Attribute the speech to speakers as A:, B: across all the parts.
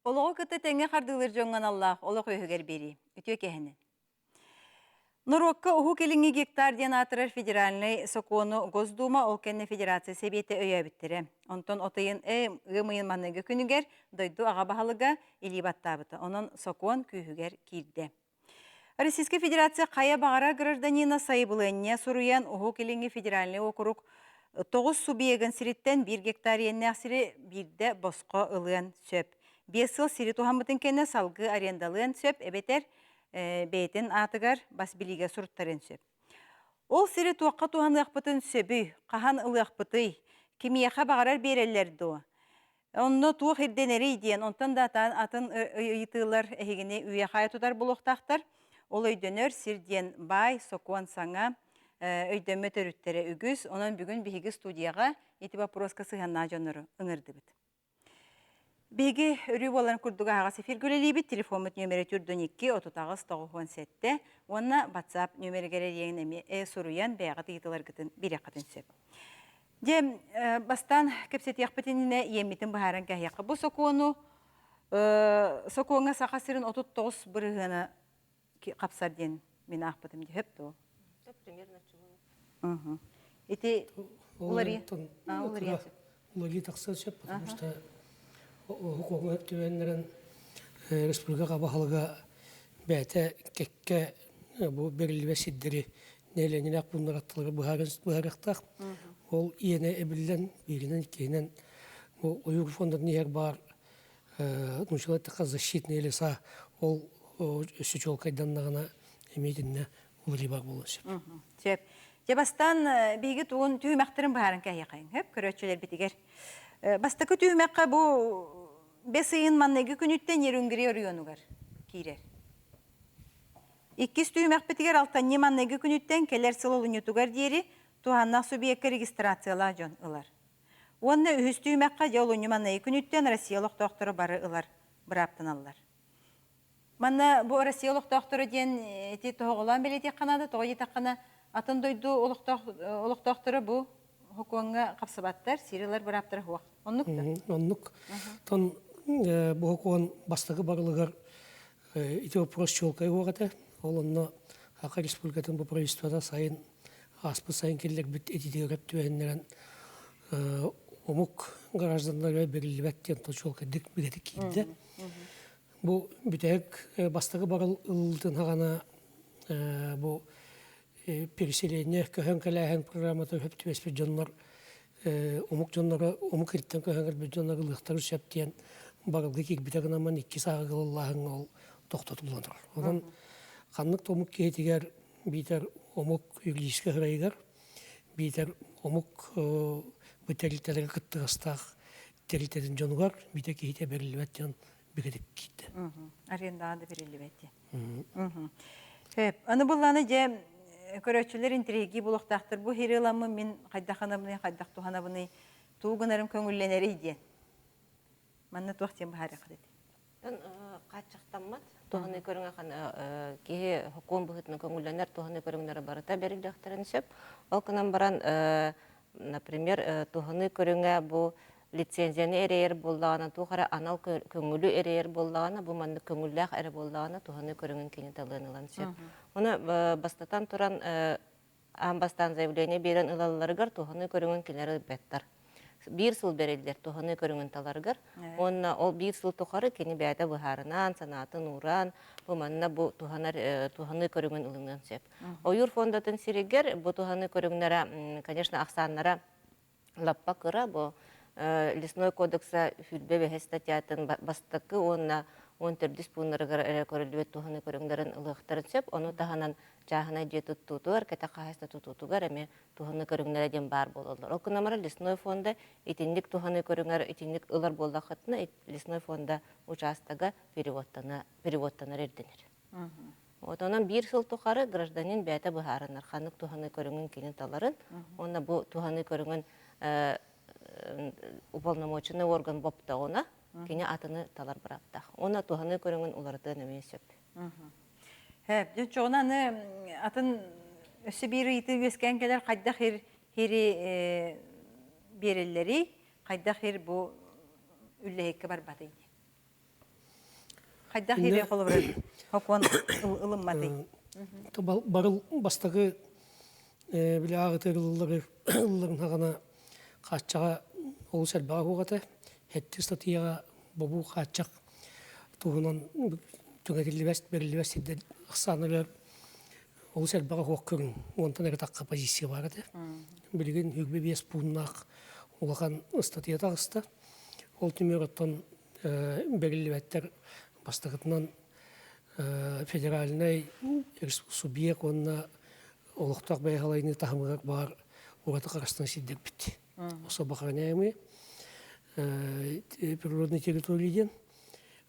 A: Олоҕу кытта тэҥҥэ хардыылыыр дьоҥҥо аналлаах олох үөһүгэр биэрии. Үтүө киэһэнэн. Норуокка Уһук Илиҥҥи гектар диэн аатырар федеральнай сокуону Госдума ол кэннэ Федерация Сэбиэтэ өйөөбүттэрэ. Онтон от ыйын ыам ыйын маныгы күнүгэр дойду аҕа баһылыга илии баттаабыта. Онон сокуон күүһүгэр киирдэ. Российскай Федерация хайа баҕарар гражданина сайабылыанньа суруйан Уһук Илиҥҥи федеральнай уокурук тоҕус субъегын сириттэн биир гектар иэннээх сири биирдэ босхо ылыан сөп. 5 сыл сири туһаммытын кэннэ салгыы арендалыан сөп эбэтэр бэйэтин аатыгар бас билиигэ суруттарыан сөп. Ол сири туохха туһаныахпытын сөбүй, хаһан ылыахпытый, кимиэхэ баҕарар биэрэллэр дуо? Онно туох ирдэнэрий диэн, онтон да атын ыйытыылар эһигини үйэ-хаайа тутар буолуохтаахтар. Ол өйдөнөр сир диэн баай, сокуон саҥа, өйдөммөт өрүттэрэ үгүс. Онон бүгүн биһиги студияҕа ити боппуруоска сыһыаннаах дьоннору ыҥырдыбыт. Биһиги өрүү буоларын курдук аһаҕас эфиргэ үлэлиибит. Телефоммут нүөмэрэ 412 38 97 уонна WhatsApp нүөмэригэр эрийэн эмиэ суруйан бэйэҕит ыйытыыларгытын биэриэххитин сөп. Дьэ, бастаан кэпсэтиэхпит иннинэ иэммитин быһааран кэһиэххэ. Бу сокуону сокуоҥҥа Саха сирин 39 бырыһыана хапсар диэн мин аахпытым дии, сөп дуо?
B: Примерно чего.
A: Ити уларыйа уларыйа
C: уларыйа тахсан сөп, потому что хокуоҥҥа түбэннэрэн республика баһылыга бэйэтэ кэккэ бу бэриллибэт сирдэри нэһилиэнньэлээх пууннар аттылара быһаарыахтаах. Ол иэнэ эбиллэн, бииринэн, иккиһинэн бу ойуур фондатын иһэр баар нууччалар эттэххэ защитные леса ол өссө чуолкайданнаҕына эмиэ итиннэ уларыйыы баар буолуон сөп.
A: Сөп. Дьэ бастаан биһиги тугун түһүмэхтэрин быһааран кэһиэхэйиҥ, сөп көрөөччүлэрбитигэр. Бастакы түһүмэххэ бу бэс ыйын манныгы күнүттэн Нерюнгри оройуонугар киирэр. Иккис түһүмэхпитигэр алтынньы маҥнайгы күнүттэн кэлэр сыл олунньутугар диэри туһааннаах субъекка регистрациялаах дьон ылар. Уонна үһүс түһүмэххэ дьэ олунньу маҥнайгы күнүттэн Россия олохтоохторо бары ылар бырааптаналлар. Манна бу Россия олохтоохторо диэн ити тоһоҕолоон бэлиэтиэххэ наада, тоҕо диэтэххинэ атын дойду олохтоохторо бу сокуоҥҥа хапсыбаттар, сири ылар бырааптара суох. Оннук да?
C: Оннук. Тон бу сокуон бастакы барылыгар Ити вопрос чуолкай уох этэ. Ол онно Саха Республикатын бу правительствота сайын ааспыт сайын киллэрбит этитигэр түбэһиннэрэн омук гражданнарыгар бэриллибэт диэн чуолкайдык бигэтик киирдэ. Бу бүтэһик бастакы барыл ылылтын хаҕана бу переселение көһөн кэлээһин программата сөп түбэспит дьоннор омук дьонноро омук ириттэн көһөн кэлбит дьоннор ылыахтарын сөп диэн барылга киирбитэ гынан икки сааҕы ылыллааһыҥҥа ол тохтотуллан турар. Онон ханнык да омук киһитигэр биитэр омук юридическай сырайыгар биитэр омук бу тэрилтэлэргэ кыттыгастаах тэрилтэтин дьонугар биитэр киһитэ бэриллибэт диэн бигэтик киирдэ.
A: Арендаҕа да бэриллибэт диэн. Сөп. Аны булланы дьэ көрөөччүлэр интириэһиргии буолуохтаахтар. Бу хири ыламмын мин хайдах анабыный, хайдах туһанабыный, тугу гынарым көҥүллэнэрий диэн. Манна туох диэн быһаарыаххыт этэй?
B: Хааччахтаммат туһаны көрүҥэ киһи сокуон быһыытынан көҥүллэнэр туһаны көрүҥнэрэ барыта бэриллиэхтэрин сөп. Ол гынан баран Например, туһаныы көрүҥэ бу лицензияны эрэйэр буоллаҕына, туох эрэ анал көҥүлү эрэйэр буоллаҕына, бу маннык көҥүллээх эрэ буоллаҕына, туһаныы көрүҥүн кини талыан ылан сөп. Ону бастатан туран, аан бастаан заявление биэрэн ылалларыгар туһаныы көрүҥүн кинилэр ылбаттар. Биир сыл бэриллэр туһаныы көрүҥүн таларыгар уонна ол биир сыл тухары кини бэйэтэ быһаарынан, санаатын ууран, бу манна бу туһанар туһаныы көрүҥүн ылыныан сөп. Ойуур фондатын сиригэр бу туһаныы көрүҥнэрэ, конечно, ахсааннара лаппа кыра. Бу Лесной кодекса сүүрбэ бэһис статьятын бастакы уонна 14 пууннарыгар эрэ көрүллүбүт туһаныы көрүҥнэрин ылыахтарын сөп. Ону таһынан чааһынай дьиэ туттуутугар, кэтэх хаһаайыстыба тутуутугар эмиэ туһаныы көрүҥнэрэ диэн баар буолаллар. Ол гынан баран лесной фонда итинник туһаныы көрүҥэр итинник ылар буоллаххытына, лесной фонда учаастага переводтанар ирдэнэр. Вот онон биир сыл тухары гражданин бэйэтэ быһаарынар ханнык туһаныы көрүҥүн кини таларын уонна бу туһаныы көрүҥүн уполномоченный орган боптоҕуна кини атыны талар бырааптаах. Уонна туһаныы көрүҥүн уларытыан эмиэ сөп.
A: Сөп. Дьэ, чоҕуна аны атын өссө биир ыйытыы үөскээн кэлэр хайдах хири биэрэллэрий, хайдах хир бу үллэһиккэ барбатый диэн. Хайдах ири холобура хокуон ылымматый?
C: Барыл бастакы били ааҕытыгар ылларын хаҕана хааччаҕа олус элбэҕэ суох этэ. Хэттик ыстатыйаҕа бобуу хааччах туһунан түҥэтиллибэт, бэриллибэт сирдэр ахсааныгар олус элбэҕэ суох көрүҥ. Уонтан эрэ тахха позиция баар этэ. Билигин үгбэ биэс пууннаах улахан ыстатыйа таҕыста. Ол түмүгэр оттон бэриллибэттэр бастакытынан федеральнай субъект уонна олохтоох бэйэ салайыныы таһымыгар баар ураты харыстан сирдэрбит. Особо охраняемые природные территории диэн.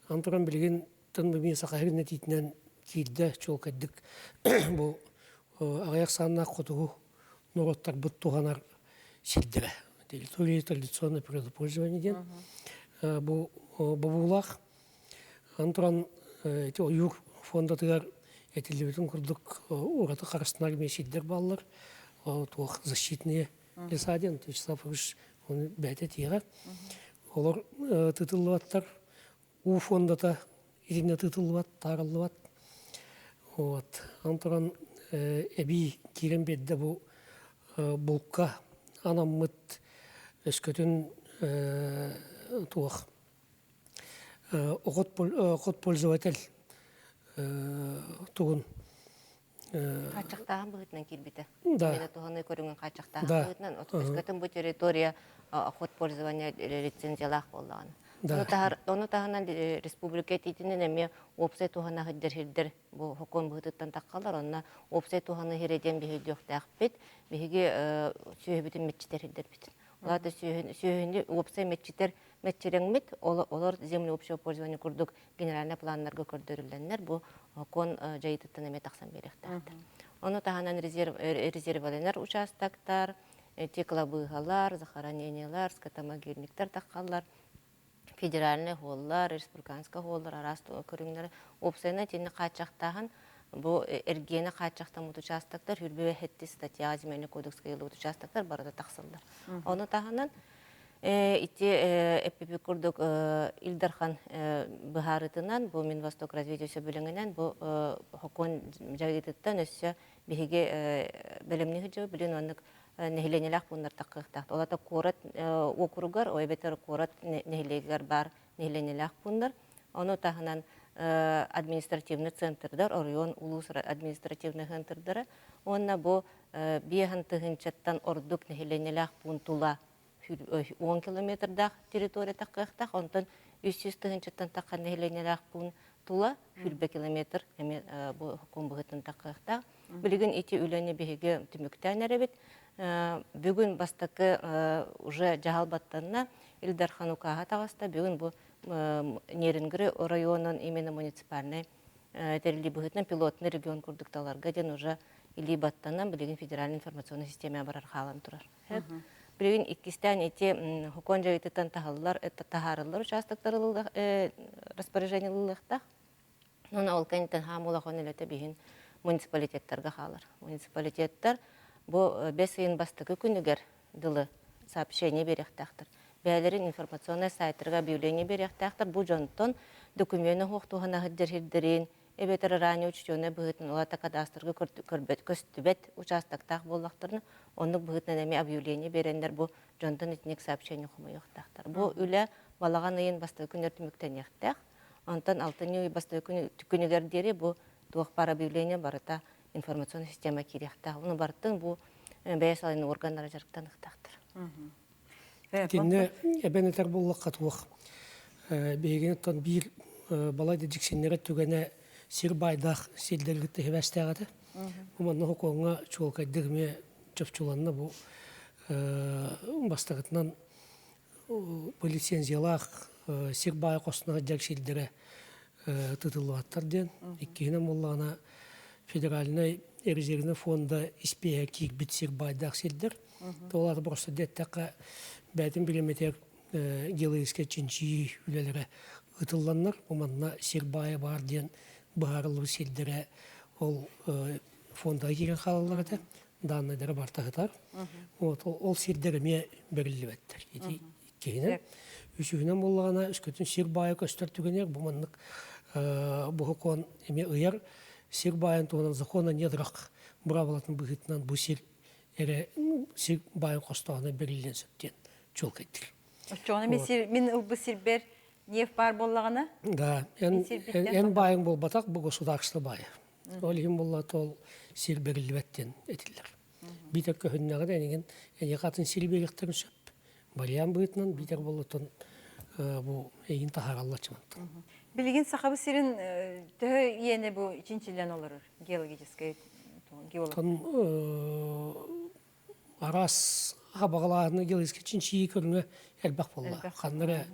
C: Аны туран билигин тын Саха сирин этиитинэн киирдэ чуолкайдык бу аҕыйах сааннаах хотугу норуоттарбыт туһанар сирдэрэ. Территории традиционное природопользование диэн бу бобуулаах. Аны туран ити ойуур фондатыгар этиллибитин курдук ураты харыстанар эмиэ сирдэр бааллар. Туох защитные леса диэн Вячеслав Иванович оны бэйэтэ этиэҕэ. Олор тытыллыбаттар. Уу фондата итиннэ тытыллыбат, таарыллыбат. Вот. Аны туран эбии киирэн биэрдэ бу булка анаммыт өскөтүн туох охот пользователь тугун
B: Хааччахтааһын быһыытынан киирбитэ. Да. Туһаныы көрүҥүн хааччахтааһын быһыытынан өскөтүн бу территория охот пользования лицензиялаах буоллаҕына. Ону таһынан республика этиитинэн эмиэ уопсай туһана сылдьар сирдэр бу сокуон быһыытыттан таххалар. Онно уопсай туһаны сирэ диэн биһиги өйдүөхтээхпит. Биһиги сүөһүбүтүн мэччитэр сирдэрбит. Ол аата сүөһүнү уопсай мэччитэр мэччирэҥмит, олор земли общего пользования курдук генеральнай планнарга көрдөрүллэннэр бу сокуон дьайыытыттан эмиэ тахсан биэриэхтээхтэр. Ону таһынан резерваланар участоктар, эти кылабыыһалар, захоронениелар, скотомогильниктар таххаллар, федеральнай хуоллар, республиканскай хуоллар араас көрүҥнэрэ. Уопсайынан итинник хааччахтааһын бу эргиэни хааччахтаммыт участоктар, хүрбүбэ хэттис статьяҕа земельный кодекска ыйыллыбыт участоктар барыта тахсаллар. Ону таһынан Ити эппипит курдук Ил Дархан быһаарыытынан бу Минвостокразвитие сөбүлэҥинэн бу сокуон дьайыытыттан өссө биһиги бэлэмнии сылдьабыт. Билигин оннук нэһилиэнньэлээх пууннар таххыахтаах. Ол аата куорат уокуругар, ол эбэтэр куорат нэһилиэгэр баар нэһилиэнньэлээх пууннар. Ону таһынан административный центрдар, оройуон улуус административный центрдара уонна бу биэһин тыһыынчаттан ордук нэһилиэнньэлээх пуун тула 10 километрдаах территория таххыахтаах, онтон 300 тыһыынчаттан тахха нэһилиэнньэлээх пуун тула 20 километр эмиэ бу сокуон быһыытын таххыахтаах. Билигин ити үлэни биһиги түмүктээн эрэбит. Бүгүн бастакы уже дьаһал баттанна, Ил Дархан укааһа таҕыста. Бүгүн бу Нерюнгри оройуонун именно муниципальнай тэриллии быһыытынан пилотный регион курдук таларга диэн уже илии баттанан билигин федеральный информационный системаҕа барар хаалан турар. Билигин иккистээн ити сокуон дьайыытыттан таһыллар, таһаарыллар участоктар распоряжение ылыллыахтаах. Онон ол кэнниттэн хаам улахан үлэтэ биһин муниципалитеттарга хаалар. Муниципалитеттар бу бэс ыйын бастакы күнүгэр дылы сообщение биэриэхтээхтэр. Бэйэлэрин информационнай сайтарга объявление биэриэхтээхтэр. Бу дьонтон докумуону суох туһана сылдьар сирдэрин, эбэтэр ранее учтенай быһыытынан улаата кадастрга көрбөт, көстүбэт участоктаах буоллахтарына, оннук быһыытынан эмиэ объявление биэрэннэр бу дьонтон итинник сообщение хомуйуохтаахтар. Бу үлэ балаҕан ыйын бастакы күнүгэр түмүктэниэхтээх. Онтон алтынньы ый бастакы күнүгэр диэри бу туох баар объявление барыта информационная система киириэхтээх. Ону барытын бу бэйэ салайыныы органнара дьарыктаныахтаахтар.
C: Итиннэ эбэн этэр буоллахха туох биһигини оттон биир балай да дьиксиннэрэр түгэнэ сир баайдаах сирдэргэ тиһибэстээх этэ. Бу манна сокуоҥҥа чуолкайдык эмиэ чопчуланна бу бастакытынан бу лицензиялаах сир баайа хостонор дьар сирдэрэ тытыллыбаттар диэн. Иккиһинэн буоллаҕына федеральнай резервный фонда испиэһэ киирбит сир баайдаах сирдэр. Ол аата просто диэттэххэ бэйэтин билиммитигэр геологическай чинчийии үлэлэрэ ыытылланнар, бу манна сир баайа баар диэн быһаарыллыбыт сирдэрэ ол фондаҕа киирэн хаалаллар этэ. Дааннайдара барыта сытар. Вот, ол сирдэр эмиэ бэриллибэттэр. Ити иккиһинэн. Үсүһүнэн буоллаҕына, өскөтүн сир баайа көстөр түгэнигэр бу маннык Бу сокуон эмиэ ыйар сир баайын туһунан закон о недрах быраабылатын быһыытынан бу сир эрэ сир баайын хостооһуна бэриллиэн сөп диэн чуолкайдыыр.
A: Оччоҕуна мин сир мин ылбыт сирбэр нефть баар буоллаҕына?
C: Да, эн, эн баайыҥ буолбатах, бу государство баайа. Ол иһин буолла ол сир бэриллибэт диэн этиллэр. Биитэр көһүннэҕинэ эйигин эйиэхэ атын сири биэриэхтэрин сөп. Вариант быһыытынан биитэр буоллутун бу эйигин таһаараллар чымантан.
A: Билигин Сахабыт сирин төһө иэнэ бу чинчиллэн олорор геологическай геолог?
C: Араас хабаҕалааһыны геологическай чинчийии көрүҥэ элбэх буолла. Ханна эрэ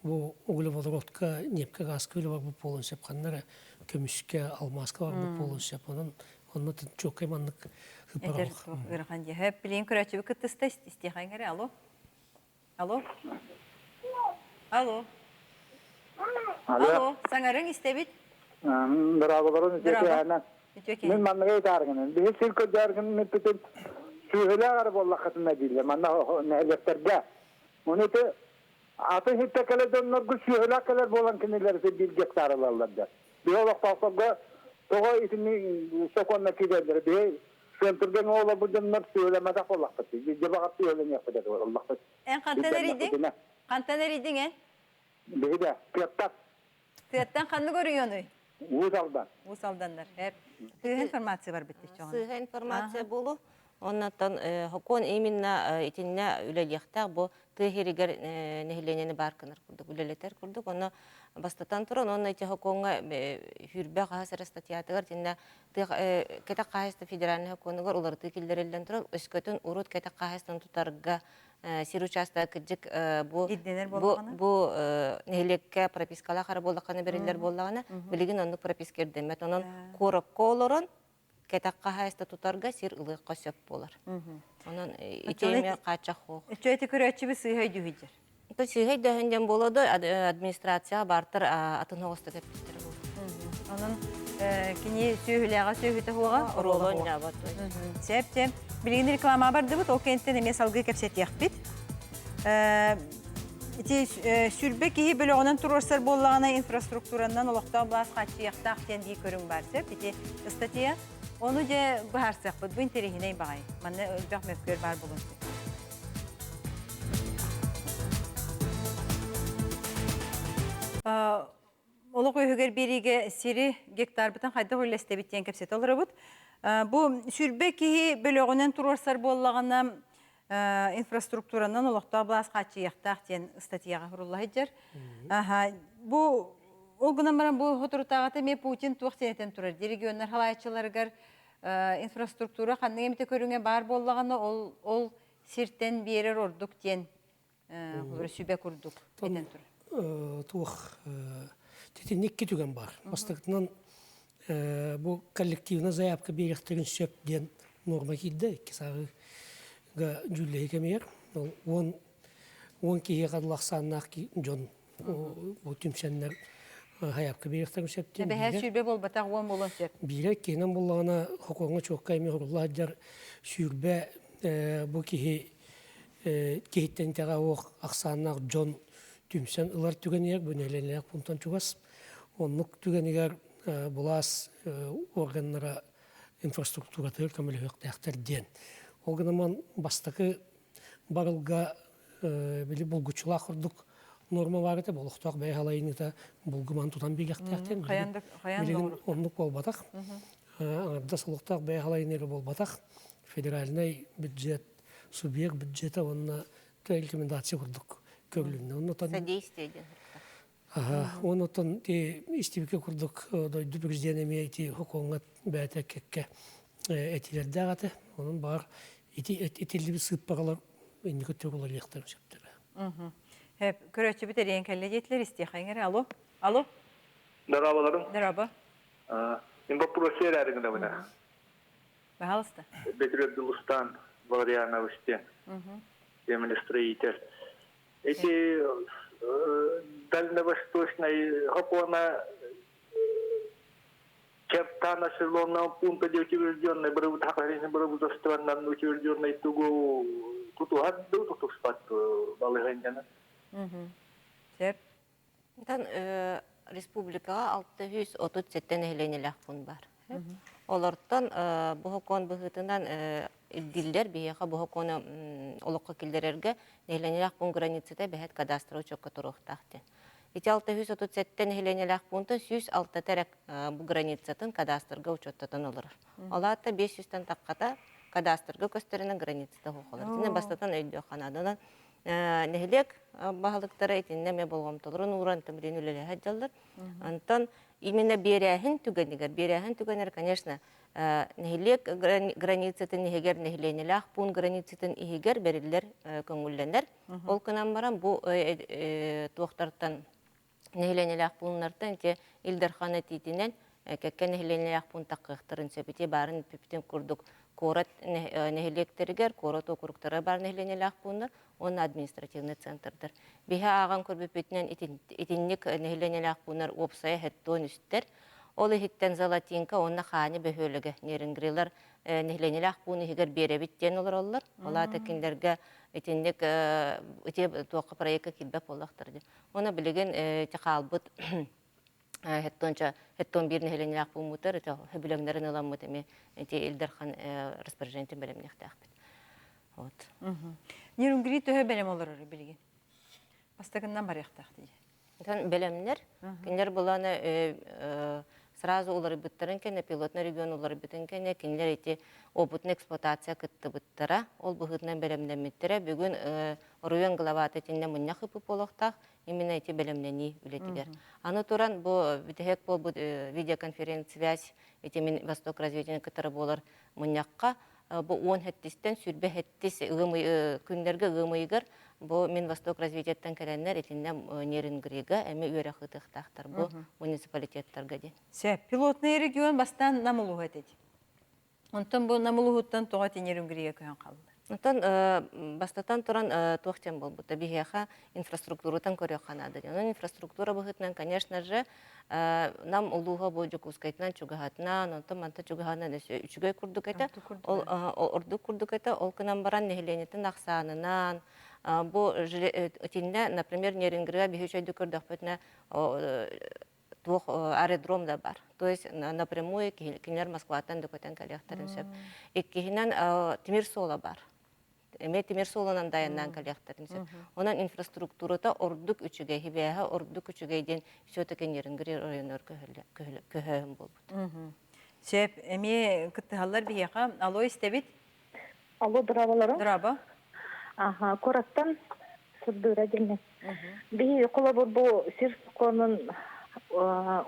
C: бу углеводородка, нефть газка үлэ барбыт буолуон сөп, ханна эрэ көмүскэ, алмааска барбыт буолуон сөп. Онон онно чуоккай маннык
A: Этэр ыарахан дии. Хөп, билигин көрөөччүбүт кыттыста истиэхэҥ эрэ. Алло. Алло. Алло. Алло. Саҥарыҥ истэбит.
D: Дорооболорун үтүө Мин манныга ытааргынан. Биһи сир көрдөөргүн сүөһүлээх эрэ буоллаххытына дииллэр. Манна нэһилиэктэргэ. Ону ити атын сиртэ кэлэр дьоннорго сүөһүлээх кэлэр буолан кинилэр биир гектар ылаллар да. Биһи олохтоохторго тоҕо итини сокуонна киирэллэр. Биһи центрга олорбут дьоннор сүөһүлэммэтэх буоллахпыт. Дьэ баҕар сүөһүлэниэхпит этэ буоллахпыт.
A: Эн хантан эрийдиҥ? Хантан эрийдиҥ эн?
D: Биһи да Тыаттан.
A: Тыаттан ханнык оройуонуй?
D: Уус Алдан.
A: Уус Алданнар. Сыыһа информация барбыт
B: Сыыһа информация буолу. Оннотон хокуон именно итиннэ үлэлиэхтээх бу тыа иһигэр нэһилиэнньэни баар гынар курдук үлэлэтэр курдук. Онно бастатан туран, онно ити хокуоҥҥа сүүрбэ хаһыс эрэ статьятыгар итиннэ кэтэх хаһайыста федеральнай хокуонугар уларытыы киллэриллэн туран, өскөтүн урут кэтэх хаһайыстан тутарга сир учаастага кырдьык бу бу бу нэһилиэккэ пропискалаах эрэ буоллаххына бэриллэр буоллаҕына, билигин оннук прописка ирдэммэт. Онон куоракка олорон кэтэх хаһаайыста тутарга сир ылыахха сөп буолар. Онон ити эмиэ хааччах суох.
A: Өччө ити көрөөччүбү сыыһа өйдүүһүдьэр.
B: То сыыһа өйдөһүн диэн буолуо да администрацияҕа баартар атын оҕуста кэппиттэрэ буолуо.
A: Онон кини сүөһүлээҕэ сүөһүтэ суоҕа,
B: оруолу оонньообот.
A: Сөп, сөп. Билигин реклама бардыбыт, ол кэнниттэн эмиэ салгыы кэпсэтиэхпит. Ити сүрбэ киһи бөлөҕүнэн туруорсар буоллаҕына инфраструктуранан олохтоох былаас хааччыйыахтаах диэн биир көрүҥ баар сөп. Ити ыстатыйа. Ону дьэ быһаарсыахпыт. Бу интэриэһинэй баҕайы. Манна элбэх мөккүөр баар буолуон сөп. Олох үһүгэр биэриигэ сири гектарбытын хайдах үллэстэбит диэн кэпсэтэ олоробут. Бу сүрбэ киһи бөлөҕүнэн туруорсар буоллаҕына инфраструктуранан олохтоох былаас хааччыйыахтаах диэн ыстатыйаҕа сурулла сылдьар. Бу ол гынан баран бу соторутааҕыта эмиэ Путин туох диэн этэн турар регионнар халаайчыларыгар инфраструктура ханнык эмитэ көрүҥэ баар буоллаҕына ол ол сиртэн биэрэр ордук диэн сүбэ курдук этэн турар.
C: Туох итинник икки түгэн бар. Бастакытынан бу коллективная заявка биэриэхтэрин сөп диэн норма киирдэ. Икки сааҕыга дьүүллэһии кэмигэр. Ол 10 киһиэхэ дылы ахсааннаах дьон бу түмсэннэр заявка биэриэхтэрин сөп диэн.
A: Эбэһээ 20 буолбатах 10 буолуон сөп.
C: Биирэ иккиһинэн буллаҕына хокуоҥҥа чуокка эмиэ сурулла сылдьар 20 бу киһи киһиттэн итэҕэ суох ахсааннаах дьон түмсэн ылар түгэнигэр бу нэһилиэнньэлээх пуунтан чугас оннук түгэнигэр былаас органнара инфраструктуратыгар көмөлөһүөхтээхтэр диэн. Ол гынан бастакы барылга били булгуччулаах курдук норма баар этэ, олохтоох бэйэ халайыныыта булгуман тутан биэриэхтээхтэр. Билигин оннук буолбатах. Аҥардас олохтоох бэйэ халайыныыга буолбатах. Федеральнай бюджет субъект бюджета уонна рекомендация курдук көрүлүннэ. Оннотон
B: Содействие диэн
C: Онотон истибикэ курдук дойду президент эмиэ ити хокуоҥҥа бэйэтэ кэккэ этилэрдээх этэ. Онон баар ити этиллибит сыыппаралар инники өттүгэр уларыйыахтарын сөптөрө.
A: Көрөөччүбүт эрийэн кэллэ диэтилэр истиэхэҥ эрэ. Алло. Алло.
E: Здороваларым.
A: Здорово.
E: Мин вопрос эрээрин гынабына.
A: Пожалуйста.
E: Бетүрөп Дулустан Валерианович диэн землестроитель. Эти дальневосточной хопона черта населенного пункта утвержденной правительствованным утвержденной тугу тутуһат ду тутуспат балыһынньана.
A: Сөп.
B: Итан Республикаҕа 637 нэһилиэнньэлээх пуун баар. Олортон бу сокуон быһыытынан ирдииллэр биһиэхэ бу сокуону олоххо киллэрэргэ нэһилиэнньэлээх пуун границата бэһэт кадастр учуокка туруохтаах диэн. Ити 637 нэһилиэнньэлээх пуунтан 106 эрэ бу границатын кадастрга учуоттатан олорор. Ол аата 500-тэн таххата кадастрга көстөрүнэн границата суох Итиннэ бастатан өйдүөххэ наада. Нэһилиэк баһылыктара итиннэ эмиэ болҕомтолорун ууран тымрин үлэлэһэ сылдьаллар. Онтон именно биэрээһин түгэнигэр, биэрээһин түгэнигэр, конечно, нэһилиэк границатын иһигэр, нэһилиэнньэлээх пуун границатын иһигэр бэриллэр көҥүллэнэр. Ол гынан баран бу туохтартан нэһилиэнньэлээх пууннартан ити Ил Дархан этиитинэн кэккэ нэһилиэнньэлээх пуун таххыахтарын сөп. Ити баарын эппиппитин курдук куорат нэһилиэктэригэр, куорат уокуруктара баар нэһилиэнньэлээх пууннар уонна административнай центрдар. Биһи ааҕан көрбүппүтүнэн итинник нэһилиэнньэлээх пууннар уопсайа хэттуон үстэр. Ол иһиттэн Золотинка уонна Хаани бөһүөлэгэ Нерюнгрилар нэһилиэнньэлээх пуун иһигэр биэрэбит диэн олороллор. Ол аата кинилэргэ итинник ити туохха проекка киирбэт буоллахтар диэн. Уонна билигин ити хаалбыт хеттонча хеттон биир нэһилиэнньэлээх буолмуттар ити сөбүлэҥнэрин ыламмыт эмиэ ити Ил Дархан распоряжениетин бэлэмниэхтээхпит. Вот.
A: Нерюнгри төһө бэлэм олорор билигин? Бастакыннан барыахтаах дии.
B: Онтон бэлэмнэр. Кинилэр буланы сразу уларыйбыттарын кэннэ, пилотный регион уларыйбытын кэннэ, кинилэр ити опытный эксплуатация кыттыбыттара, ол быһыытынан бэлэмнэммиттэрэ. Бүгүн оройуон главата итиннэ мунньах ыппыт буолуохтаах, именно ити бэлэмнэнии үлэтигэр. Аны туран бу бүтэһик буолбут видеоконференц-связь ити мин Восток развитиены кытары буолар мунньахха бу уон хэттистэн сүрбэ хэттис ыам күннэргэ ыам ыйыгар бу мин Восток развитиеттан кэлэннэр итиннэ Нерюнгрига эми үөрэх ыытыахтаахтар бу муниципалитеттарга диэн.
A: Сөп. Пилотный регион бастаан Нам улууһа этэ. Онтон бу Нам улууһуттан тоҕо ити Нерюнгрига көһөн хаалла?
B: Онтон бастатан туран туох диэн буолбута биһиэхэ инфраструктуратын көрүөххэ наада диэн. Онон инфраструктура быһыытынан, конечно же, Нам улууһа бу Дьокуускайтынан чугаһатынан, онтон манта чугаһынан өссө үчүгэй курдук этэ. Ол ордук курдук этэ. Ол гынан баран нэһилиэнньэтин ахсаанынан бу итиннэ, например, Нерюнгрига биһи үчүгэйдик көрдөхпүтүнэ туох аэродром да бар. То есть напрямую кинилэр Москваттан да көтөн кэлиэхтэрин сөп. Иккиһинэн тимир суола бар. Эмиэ тимир суолунан дайаннаан кэлиэхтэрин сөп. Онон инфраструктурата ордук үчүгэй, хибээһэ ордук үчүгэй диэн все-таки Нерюнгри оройуонугар көһөөһүн буолбут.
A: Сөп, эмиэ кыттыһаллар биһиэхэ. Алло, истэбит.
F: Алло, драbalарым.
A: Драба.
F: Аха, кураттан сырдыыра диэн. Биһи холобур бу сир сокуонун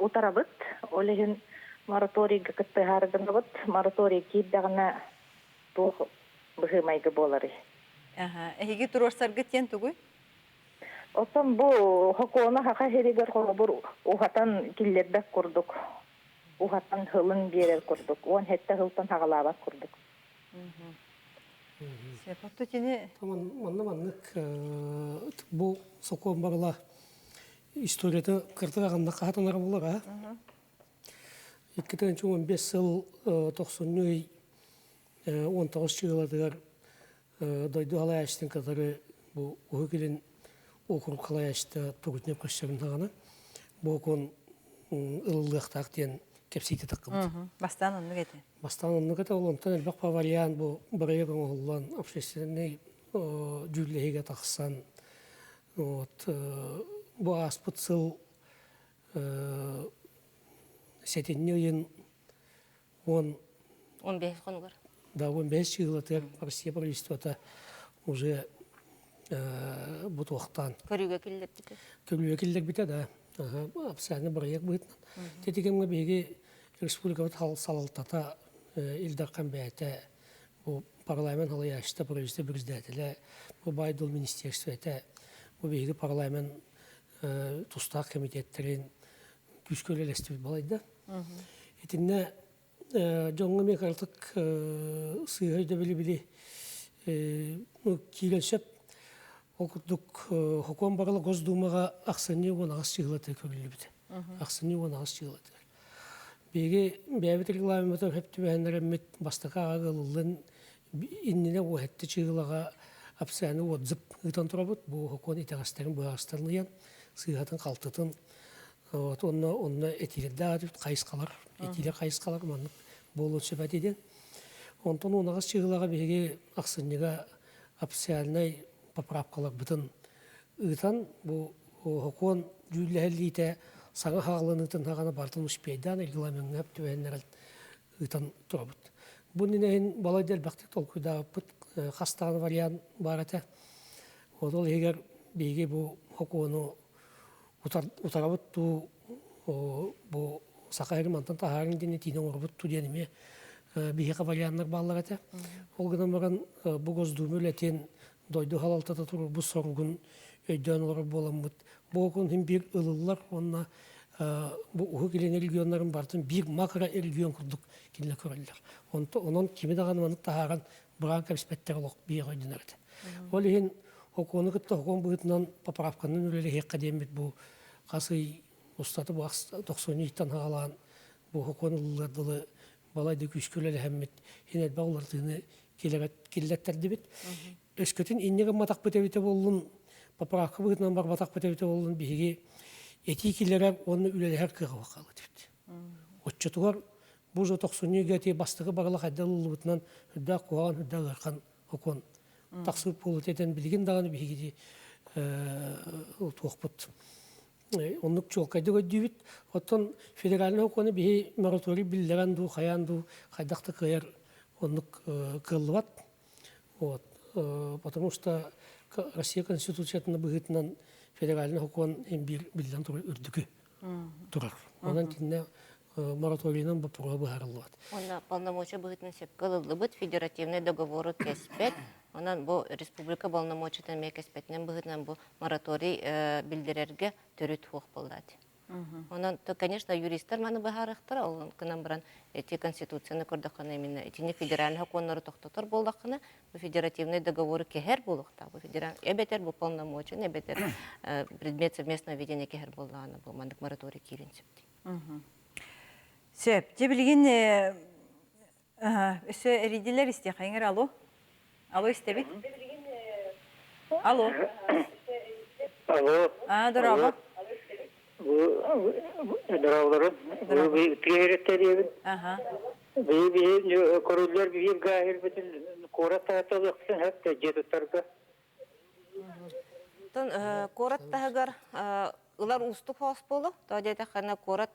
F: утарабыт. Ол иһин мораторийга кыттыһааргынабыт. Мораторий киирдэҕинэ туох быһыы-майгы буоларый?
A: Аха, эһиги туруорсаргыт диэн тугуй?
F: Оттон бу сокуону саха сиригэр холобур уһатан киллэрбэт курдук, уһатан һылын биэрэр курдук, 17 сылтан саҕалаабат курдук.
A: Сөп, кини
C: Манна маннык бу сокуон барыла историята кыртык аҕынна хаһатанара буолар а. 2015 сыл тохсунньу ый 19 чыылатыгар дойду халайааччытын кытары бу Уһук Илин округ халайааччыта Тугутнев көрсөбүн даҕаны бу окуон ылыллыахтаах диэн кэпсиитэ таххыбыт.
A: Бастаан оннук этэ.
C: Бастаан оннук этэ, ол онтон элбэх вариант бу бырайыак оҥоһуллан общественный дьүүллэһиигэ тахсан вот бу ааспыт сыл сэтинньи ыйын уон
B: 15 хонугар.
C: Да, 15 чыылатыгар Россия правительствота уже бутуохтаан.
B: Көрүүгэ киллэрбитэ.
C: Көрүүгэ киллэрбитэ, да. Официальный бырайыак быһыытынан. Ити кэмҥэ биһиги республикабыт салалтата Ил Дархан бэйэтэ бу парламент халайааччыта, правительство председателэ, бу баай-дуол министерствота, бу биһиги парламент тустаах комитеттэрин күүскэ үлэлэстибит балайда. Итиннэ дьоҥҥо эмиэ кыратык сыыһа өйдөбүлү били киирэн сөп. Ол курдук Хокуон барыла Госдумаҕа ахсынньы 18 чыһылатыгар көрүллүбүтэ. Ахсынньы 18 чыһылатыгар. Биһиги бэйэбит регламеммытын сөп түбэһиннэрэммит бастакы аҕа ылыллан иннинэ уоһэтти чыһылаҕа официальный отзыв ыытан турабыт. Бу хокуон итэҕэстэрин быһаарыстарын ыйан, сыыһатын-халтытын. Вот онно онно этиилэрдээх хайысхалар, этиилэр хайысхалар маннык буолуон сөп этэ диэн. Онтон уонаҕас чыһылаҕа биһиги ахсынньыга официальнай поправкаларбытын ыытан бу сокуон дьүүллэһиллиитэ саҥа хааланыытын саҕана барытын успейдаан регламеҥҥа түбэһиннэрэн ыытан турабыт. Бу иннинэ балайда элбэхтик толкуйдаабыппыт хас даҕаны вариант баар этэ. Вот ол иһигэр биһиги бу сокуону утарабыт дуу, бу Саха сирин мантан таһаарыҥ диэн этиини оҥоробут дуу диэн эмиэ биһиэхэ варианнар бааллар этэ. Ол гынан баран бу Госдума үлэтин дойду салалтата туруорбут соругун өйдөөн олорор буоламмыт, бу окун иһин биир ылыллар уонна бу Уһук Илин регионнарын барытын биир макро регион курдук кинилэр көрөллөр. Онон кими даҕаны маннык таһааран быраан кэбиспэттэр олох биир өйдөнөр этэ. Ол иһин сокуону кытта сокуон быһыытынан поправканан үлэлэһиэххэ диэммит бу хас ый устата бу тохсунньу ыйтан саҕалаан бу сокуон ылыллыар дылы балай да күүскэ үлэлэһэммит иһин элбэх уларытыыны киллэттэрдибит. Өскөтүн инньэ гымматахпыт эбитэ буоллун, поправка быһыытынан барбатахпыт эбитэ буоллун, биһиги этии киллэрэр уонна үлэлэһэр кыаҕа хаалыт эбит. Оччотугар бу уже тохсунньуга ити бастакы барыла хайда ылыллыбытынан үрдээх куһаҕан, үрдээх ыарахан окуон тахсыбыт буолуут этэн билигин даҕаны биһиги туохпут оннук чуолкайдык өйдүүбүт. Оттон федеральнай сокуону биһи мораторий биллэрэн дуу, хайаан дуу хайдах да кыайар оннук кыаллыбат. Вот. Потому что Россия Конституциятын быһыытынан федеральнай сокуон биир биллэн турар үрдүкү турар. Онон кинне мораторийынан боппуруоһа быһаарыллыбат.
B: Онно полномочия быһыытынан сөпкө ылыллыбыт федеративный договору кэспэт. Онон бу республика полномочиятын эмиэ кэспэтинэн быһыытынан бу мораторий биллэрэргэ төрүт суох буоллаат. Онон, то, конечно, юристар маны быһаарыахтара, ол гынан баран эти конституцияны көрдөххүнэ именно итини федеральный сокуоннары тохтотор буоллаххына, бу федеративный договору кэһэр буолуохтаах. Бу федераль эбэтэр бу полномочия, эбэтэр предмет совместного ведения кэһэр буоллаҕына бу маннык мораторий киирин сөп дии.
A: Сөп. Дьэ билигин өссө эрийдилэр истиэхэйиҥэр алло. Алло истэбит. Алло.
D: Алло.
A: А, дорообо.
D: Дорооболорун. Бу тиэрэттериэбин.
A: Аха.
D: Би би көрүллэр биир гаһирбитин куорат тааталыахсын хэп дьиэ туттарга.
B: Тон куорат таһыгар ылар уустук хоос буолу. Тоҕо диэтэххинэ куорат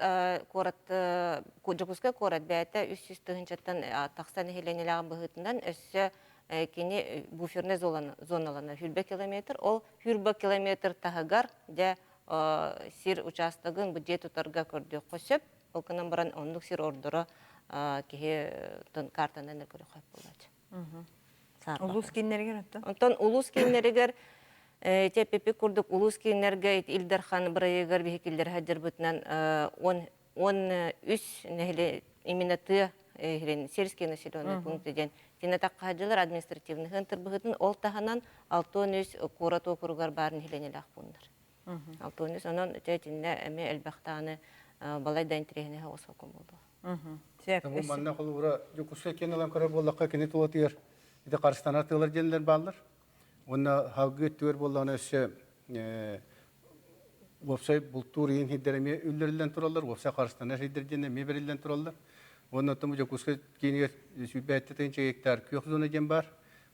B: куорат Дьокуускай куорат бэйэтэ 300 тыһыынчаттан тахса нэһилиэнньэлээх быһыытынан өссө кини буферная зоналана сүүрбэ километр. Ол сүүрбэ километр таһыгар дьэ сир учаастагын бу дьиэ тутарга көрдүөххэ сөп. Ол гынан баран оннук сир ордоро киһи картанан көрүөххэ буолааччы.
A: Улуус кииннэригэр оттон?
B: Онтон улуус кииннэригэр ити курдук улуус кииннэргэ Ил Дархан бырайыагар биһи киллэрэ сылдьарбытынан 13 нэһилиэк именно тыа сельские населенные пункты диэн тинэ таххаһадьылар административный тырбыһытын ол таһынан 63 куорат уокуругар баар нэһилиэнньэлээх пууннар. 63 онон итиннэ эмиэ элбэх даҕаны балай да интэриэһинэй оҕус буолуо.
G: Бу манна холобура Дьокуускай киэн ылан көрөр буоллахха кини тулатыгар ити харыстанар тыалар диэннэр бааллар. Уонна салгыы өттүгэр буоллаҕына өссө уопсай бултуур иин сирдэр эмиэ үллэриллэн тураллар, уопсай харыстанар сирдэр диэн эмиэ бэриллэн тураллар. Уонна оттон бу Дьокуускай киинигэр 27 тыһыынча гектар күөх зона диэн баар.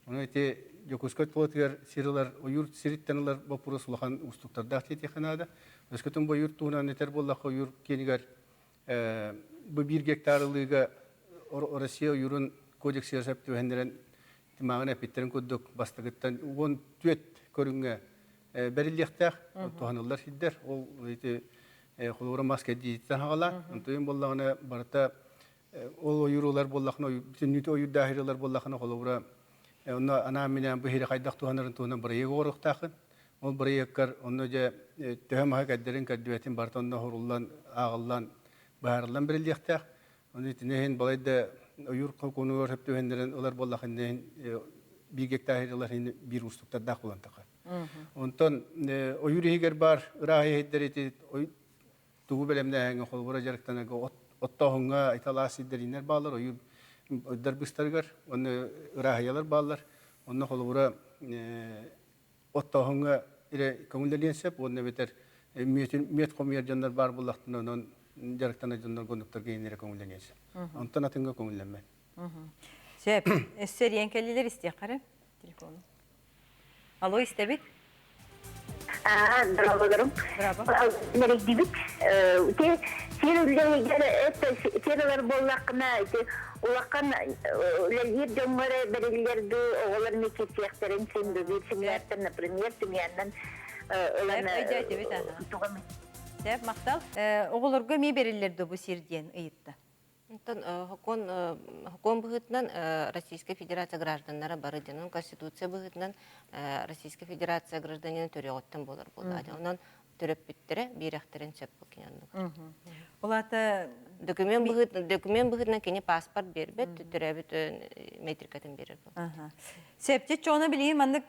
G: Ону ити Дьокуускай тулатыгар сир ылар, ойуур сириттэн ылар боппуруос улахан уустуктардаах диэтиэххэ наада. Өскөтүн бу ойуур туһунан этэр буоллахха, ойуур киинигэр бу биир гектар ылыыга Россия ойуурун кодексыгар сөп түбэһиннэрэн тимааҕын эппиттэрин курдук бастакыттан 14 көрүҥҥэ бэриллиэхтээх туһаныллар сирдэр. Ол ити холобура мас кэрдиититтэн хаҕалаан, онтуйун буоллаҕына барыта ол ойуур ылар буоллахына бүтүннүүтэ ойуурдаах ылар буоллахына холобура онно анаан-минээн бу сири хайдах туһанарын туһунан бырайыак оҥоруохтааххын. Ол бырайыаккар онно дьэ төһө маһы кэрдэрин кэрдибэтин барыта онно оһоруллан, ааҕыллан, быһаарыллан бэриллиэхтээх. Ону итини иһин балайда ойуур хокуонугар сөп түбэһиннэрэн ылар буоллах иннин биир гектар ылар иһин биир уустуктардаах буолан тахар. Онтон ойуур иһигэр баар ыраах иһиддэр ити тугу бэлэмнээһиҥҥэ холобура дьарыктанарга оттооһуҥҥа италаас сирдэриннэр бааллар, ойуур ойдар быстарыгар, уонна ырааһыйалар бааллар. Онно холобура оттооһуҥҥа эрэ көҥүллэниэн сөп уонна эбэтэр Мүөт хомуйар дьоннор баар буоллахтына, онон дьарыктанар дьоннорго оннуктарга иһиннэрэ көҥүллэниэн сөп. Онтон атыҥҥа көҥүллэммэт.
A: Сөп. Өссө эрийэн кэллилэр истиэххэ эрэ телефону. Алло, истэбит?
F: Здравствуйте. Мерейдибит. Те сир үллэһигэр сир ылар буоллаххына ити улахан үлэлиир дьоҥҥо эрэ бэриллэр дуу, оҕолор эмиэ киирсиэхтэрин син биир семьяттан, например, семьяннан ылан
A: Өйдөөтүбүт аха. Сөп, махтал. Оҕолорго эмиэ бериллэр дуу бу сир диэн ыйытта.
B: Онтон сокуон сокуон быһыытынан Российскай Федерация гражданнара бары дьонун Конституция быһыытынан Российскай Федерация гражданина төрүөҕүттэн буолар буоллаҕа. Онон төрөппүттэрэ биэрэхтэрин сөп бу кини оннугар.
A: Ол аата
B: Документ быһыытынан документ быһыытынан кини паспорт биэрбэт, төрөөбүт метрикатын биэрэр буолла.
A: Сөп, чоно билигин маннык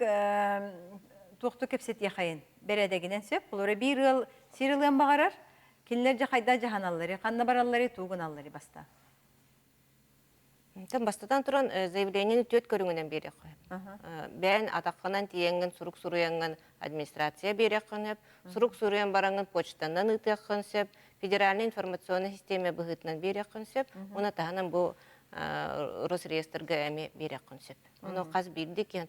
A: туохту кэпсэтиэхэйин бэрээдэгинэн сөп. Олора биир ыал сир ылыан баҕарар, Кинилэр дьэ хайда дьаһаналлары, ханна бараллары, туу гыналлары баста.
B: Онтон бастатан туран заявлениени түөрт көрүҥүнэн биэриэххэ. Бэйэн атаххынан тиийэҥҥин сурук суруйаҥҥын администрация биэриэххин сөп, сурук суруйан бараҥҥын почтанан ыытыаххын сөп, федеральнай информационнай систиэмэ быһыытынан биэриэххин сөп, уонна таһынан бу Росреестрга эмиэ биэриэххин сөп. Ону хас биирдии киһи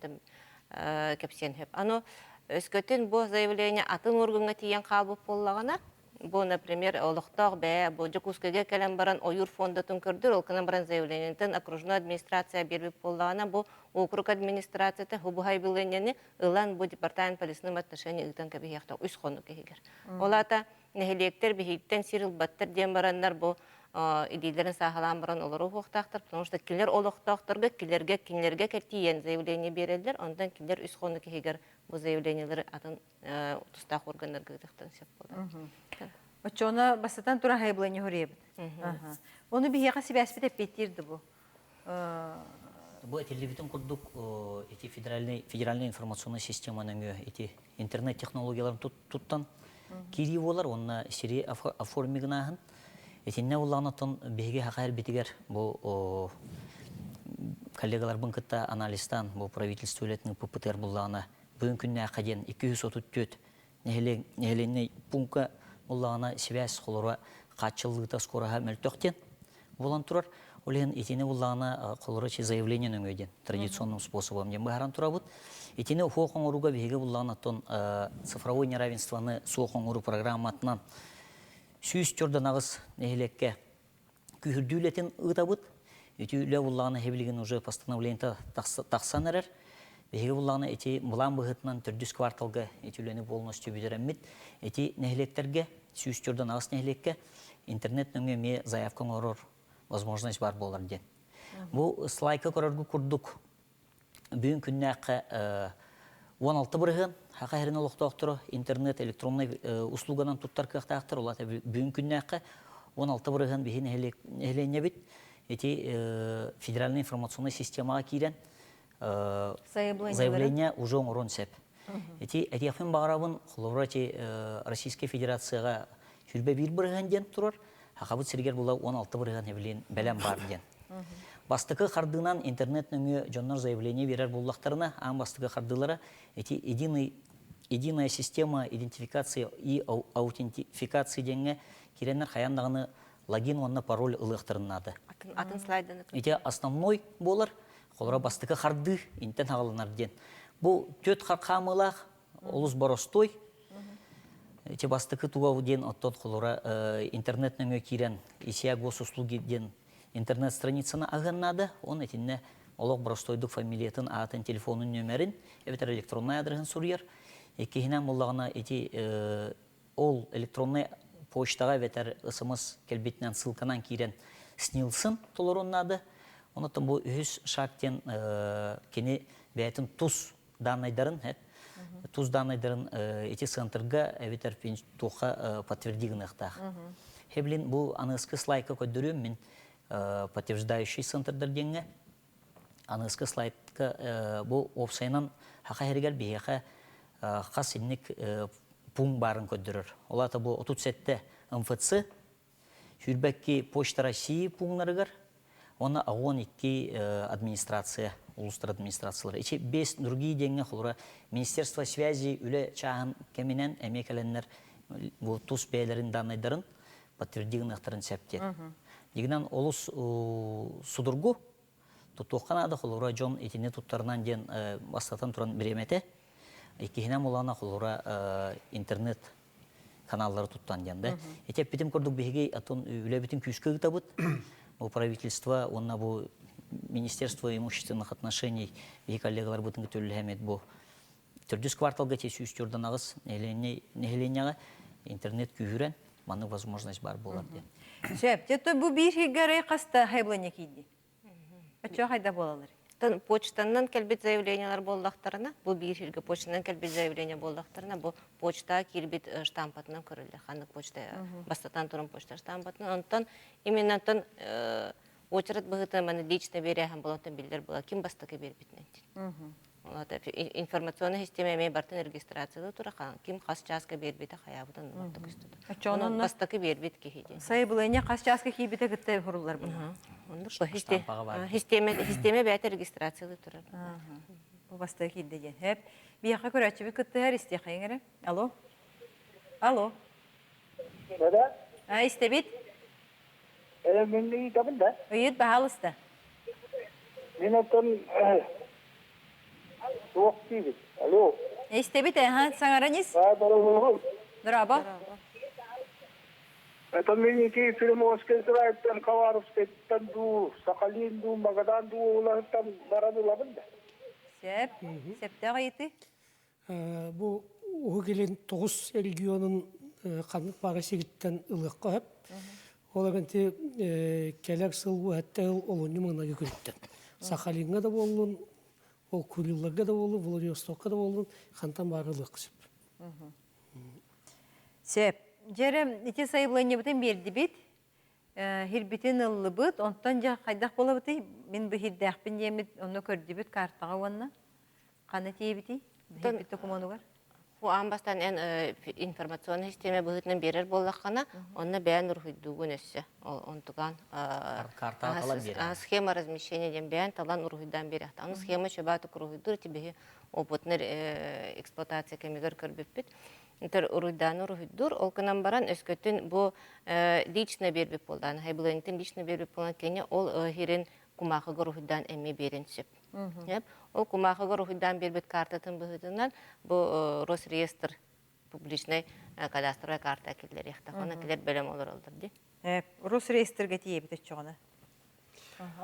B: кэпсиэн сөп. Аны өскөтүн бу заявление атын органҥа тиийэн хаалбыт буоллаҕына, бу, например, олохтоох бэйэ бу Дьокуускайга кэлэн баран ойуур фондатын көрдүр, ол гынан баран заявлениетын окружной администрация биэрбит буоллаҕына, бу округ администрацията хубуһай билиэнньэни ылан бу департамент по лесным отношениям ыытан кэбиһиэхтээх үс хонук иһигэр. Ол аата нэһилиэктэр биһиттэн сир ылбаттар диэн бараннар бу илиилэрин сааһылаан баран олору уһуохтаахтар, потому что кинилэр олохтоохторго кинилэргэ кинилэргэ тиийэн заявление биэрэллэр, онтон кинилэр үс хонук иһигэр бу заявлениелары атын тустаах органнарга ыытыахтарын сөп буолар.
A: Оччоҕуна бастатан туран хайбыланньа хоруйабыт. Ону биһиэхэ сибээспит эппиэттиир да бу.
H: Бу этиллибитин курдук ити федеральный федеральная информационная система нөҥүө ити интернет технологияларын туттан киирии буолар уонна сири оформигынааһын. Итиннэ буллаҕына биһиги хаха эрбитигэр бу коллегаларбын кытта анализтаан бу правительство үлэтин ыппыппытыгар буллаҕына бүгүн күннээххэ диэн 234 нэһилиэннэй пуунка буллаҕына сибээс холоро хааччыллыыта скороһа мөлтөх диэн буолан турар. Ол иһин итини буллаҕына холоро заявление нөҥүө диэн традиционным способом диэн быһааран турабыт. Итини суох оҥорууга биһиги буллаҕына оттон цифровой неравенствоны суох оҥоруу программатынан 148 нэһилиэккэ күүһүрдүү үлэтин ыытабыт. Ити үлэ буллаҕына билигин уже постановлениета тахсан эрэр. Биһиги буллаҕына ити былаан быһыытынан төрдүс кварталга ити үлэни полностью бүтэрэммит. Ити нэһилиэктэргэ, 148 нэһилиэккэ интернет нөҥүө эмиэ заявка оҥорор возможность бар буолар диэн. Бу слайка көрөргө курдук бүгүн күннээххэ 16 бырыһыан Саха сирин олохтоохторо интернет электроннай услуганан туттар кыахтаахтар. Ол аата бүгүн күннээххэ 16 бырыһыан биһи нэһилиэнньэбит ити федеральная информационнай системаҕа киирэн заявление уже оҥоруон сөп. Ити этиэхпин баҕарабын, холобура ити Российскай Федерацияҕа 21 бырыһыан диэн турар, Сахабыт сиригэр була 16 бырыһыан эбилин бэлэм бар диэн. Бастакы хардыынан интернет нөҥүө дьоннор заявление биэрэр буоллахтарына, аан бастакы хардыылара эти единый единая система идентификации и аутентификации диэҥҥэ киирэннэр хайаан даҕаны логин уонна пароль ылыахтарын наада.
B: Атын слайданы.
H: Ити основной буолар, холоро бастакы хардыы интен хаҕаланар диэн. Бу түөрт хаамыылаах, олус боростуой. Ити бастакы туга диэн оттон холоро интернет нөҥүө киирэн ИСИА госуслуги диэн интернет страницаны аһыан наада. Он итиннэ олох боростуойдук фамилиятын, аатын, телефонун нүөмэрин эбэтэр электроннай адресин суруйар. Иккиһинэн буоллаҕына ити ол электроннай почтаҕа эбэтэр СМС кэлбитинэн ссылканан киирэн СНИЛСын толоруон наада. Онон бу үһүс шаг диэн кини бэйэтин тус данныйдарын тус данныйдарын ити центрга эбэтэр туохха подтверди гыныахтаах. Хеблин бу аныгыскы слайдка көрдөрүөм мин подтверждающий центрдар диэҥҥэ аныгыскы слайдка бу уопсайынан хаха иһэригэр биһиэхэ хас инник пункт баарын көрдөрөр. Ол аата бу 37 МФЦ 22 Почта России пунктарыгар уонна 12 администрация, улуустар администрациялара. Ичи бес другие диэҥҥэ холура Министерство связи үлэ чааһын кэминэн эмиэ кэлэннэр Бу тус бэйэлэрин данныйдарын подтверди гыныахтарын сөп диэн. Дигинэн олус судургу тутуохха наада холобура дьон итини туттарынан диэн бастатан туран бириэмэтэ. Иккиһинэн булана холобура интернет каналлары туттан диэн да. Ити эппитим курдук биһиги атын үлэбитин күүскэ ыытабыт. Бу правительство уонна бу Министерство имущественных отношений биһи коллегаларбытын көтөллөһэмит бу төрдүс кварталга те 148 нэһилиэнньэҕэ интернет күүһүрэн маннык возможность бар буолар диэн.
A: Сөп. Дьэ бу биир хиггарай хаста хайбланья киирди? Оччо хайда буолалар?
B: Почтанан кэлбит заявлениялар буоллахтарына, бу биир сиргэ почтанан кэлбит заявление буоллахтарына, бу почта киирбит штампатынан көрүллэр. Ханнык почта бастатан туран почта штампатынан. Онтон именно онтон очередь быһыытынан маны лично биэрээһин буолан биллэр була ким бастакы биэрбитинэн. Информационная система эмиэ бартын регистрацияда тура ким хас чааска биэрбитэ хайаабытын барта көстүтэ. Онон бастакы биэрбит киһи диэн.
A: Сайабылыанньа хас чааска киирбитэ кытта хуруллар бу.
B: Оннук система система бэйэтэ регистрациялыы турар.
A: Бу бастакы киирдэ диэн. Хэп. Биһиэхэ көрөөччүбүт кыттыһар истиэхэйиҥ эрэ. Алло. Алло.
D: Да?
A: А, истэбит.
D: Мен ыйытабын да.
A: Ыйыт, баһаалыста.
D: Мин оттон суох диибит. Алло.
A: Истэбит, аха, саҥаран ис. Дорообо.
D: Это мен ити Приморскай крайттан, Хабаровскайтан дуу, Сахалин дуу, Магадан дуу улаһыттан баран ылабын да.
A: Сөп. Сөптөөх ыйытыы.
C: Бу Уһук Илин тоҕус регионун ханнык баара сириттэн ылыахха сөп. Ол эрэн кэлэр сыл уһатта ыл олунньу маҥнайгы күнүттэн. Сахалиҥҥа да буоллун, ол Курилларга да буоллун, Владивостокка да буоллун, хантан баара ылыахха сөп.
A: Сөп. Дьэрэ, ити сайабылыанньабытын биэрдибит. Хирбитин ыллыбыт, онтон дьэ хайдах буолабытый? Мин бу хирдээхпин диэммит, онно көрдүбүт картаҕа уонна ханна тиийэбитий? Хирбит докумуонугар?
B: Бу аан бастаан эн информационнай систиэмэ быһыытынан биэрэр буоллаххына, онно бэйэн уруһуйдуугун өссө. Ол онтуган
H: Картаҕа талан биэрэр.
B: схема размещения диэн бэйэн талан уруһуйдаан биэрэхтэ. Аны схема чөбаатык уруһуйдуур ити биһи опытнай эксплуатация кэмигэр көрбүппүт. Интер уруйдааны уруһуйдуур, ол гынан баран өскөтүн бу лично биэрбит буоллаан, хайбылыанньатын лично биэрбит буолан кини ол хирин кумаахыга уруһуйдаан эмиэ биэрин сөп. Ол кумаахыга уруһуйдаан биэрбит картатын быһыытынан бу Росреестр публичный кадастровая карта киллэриэхтэх. Онон килер бэлэм олороллор дии.
A: Росреестрге тиийэбит өччөҕүнэ.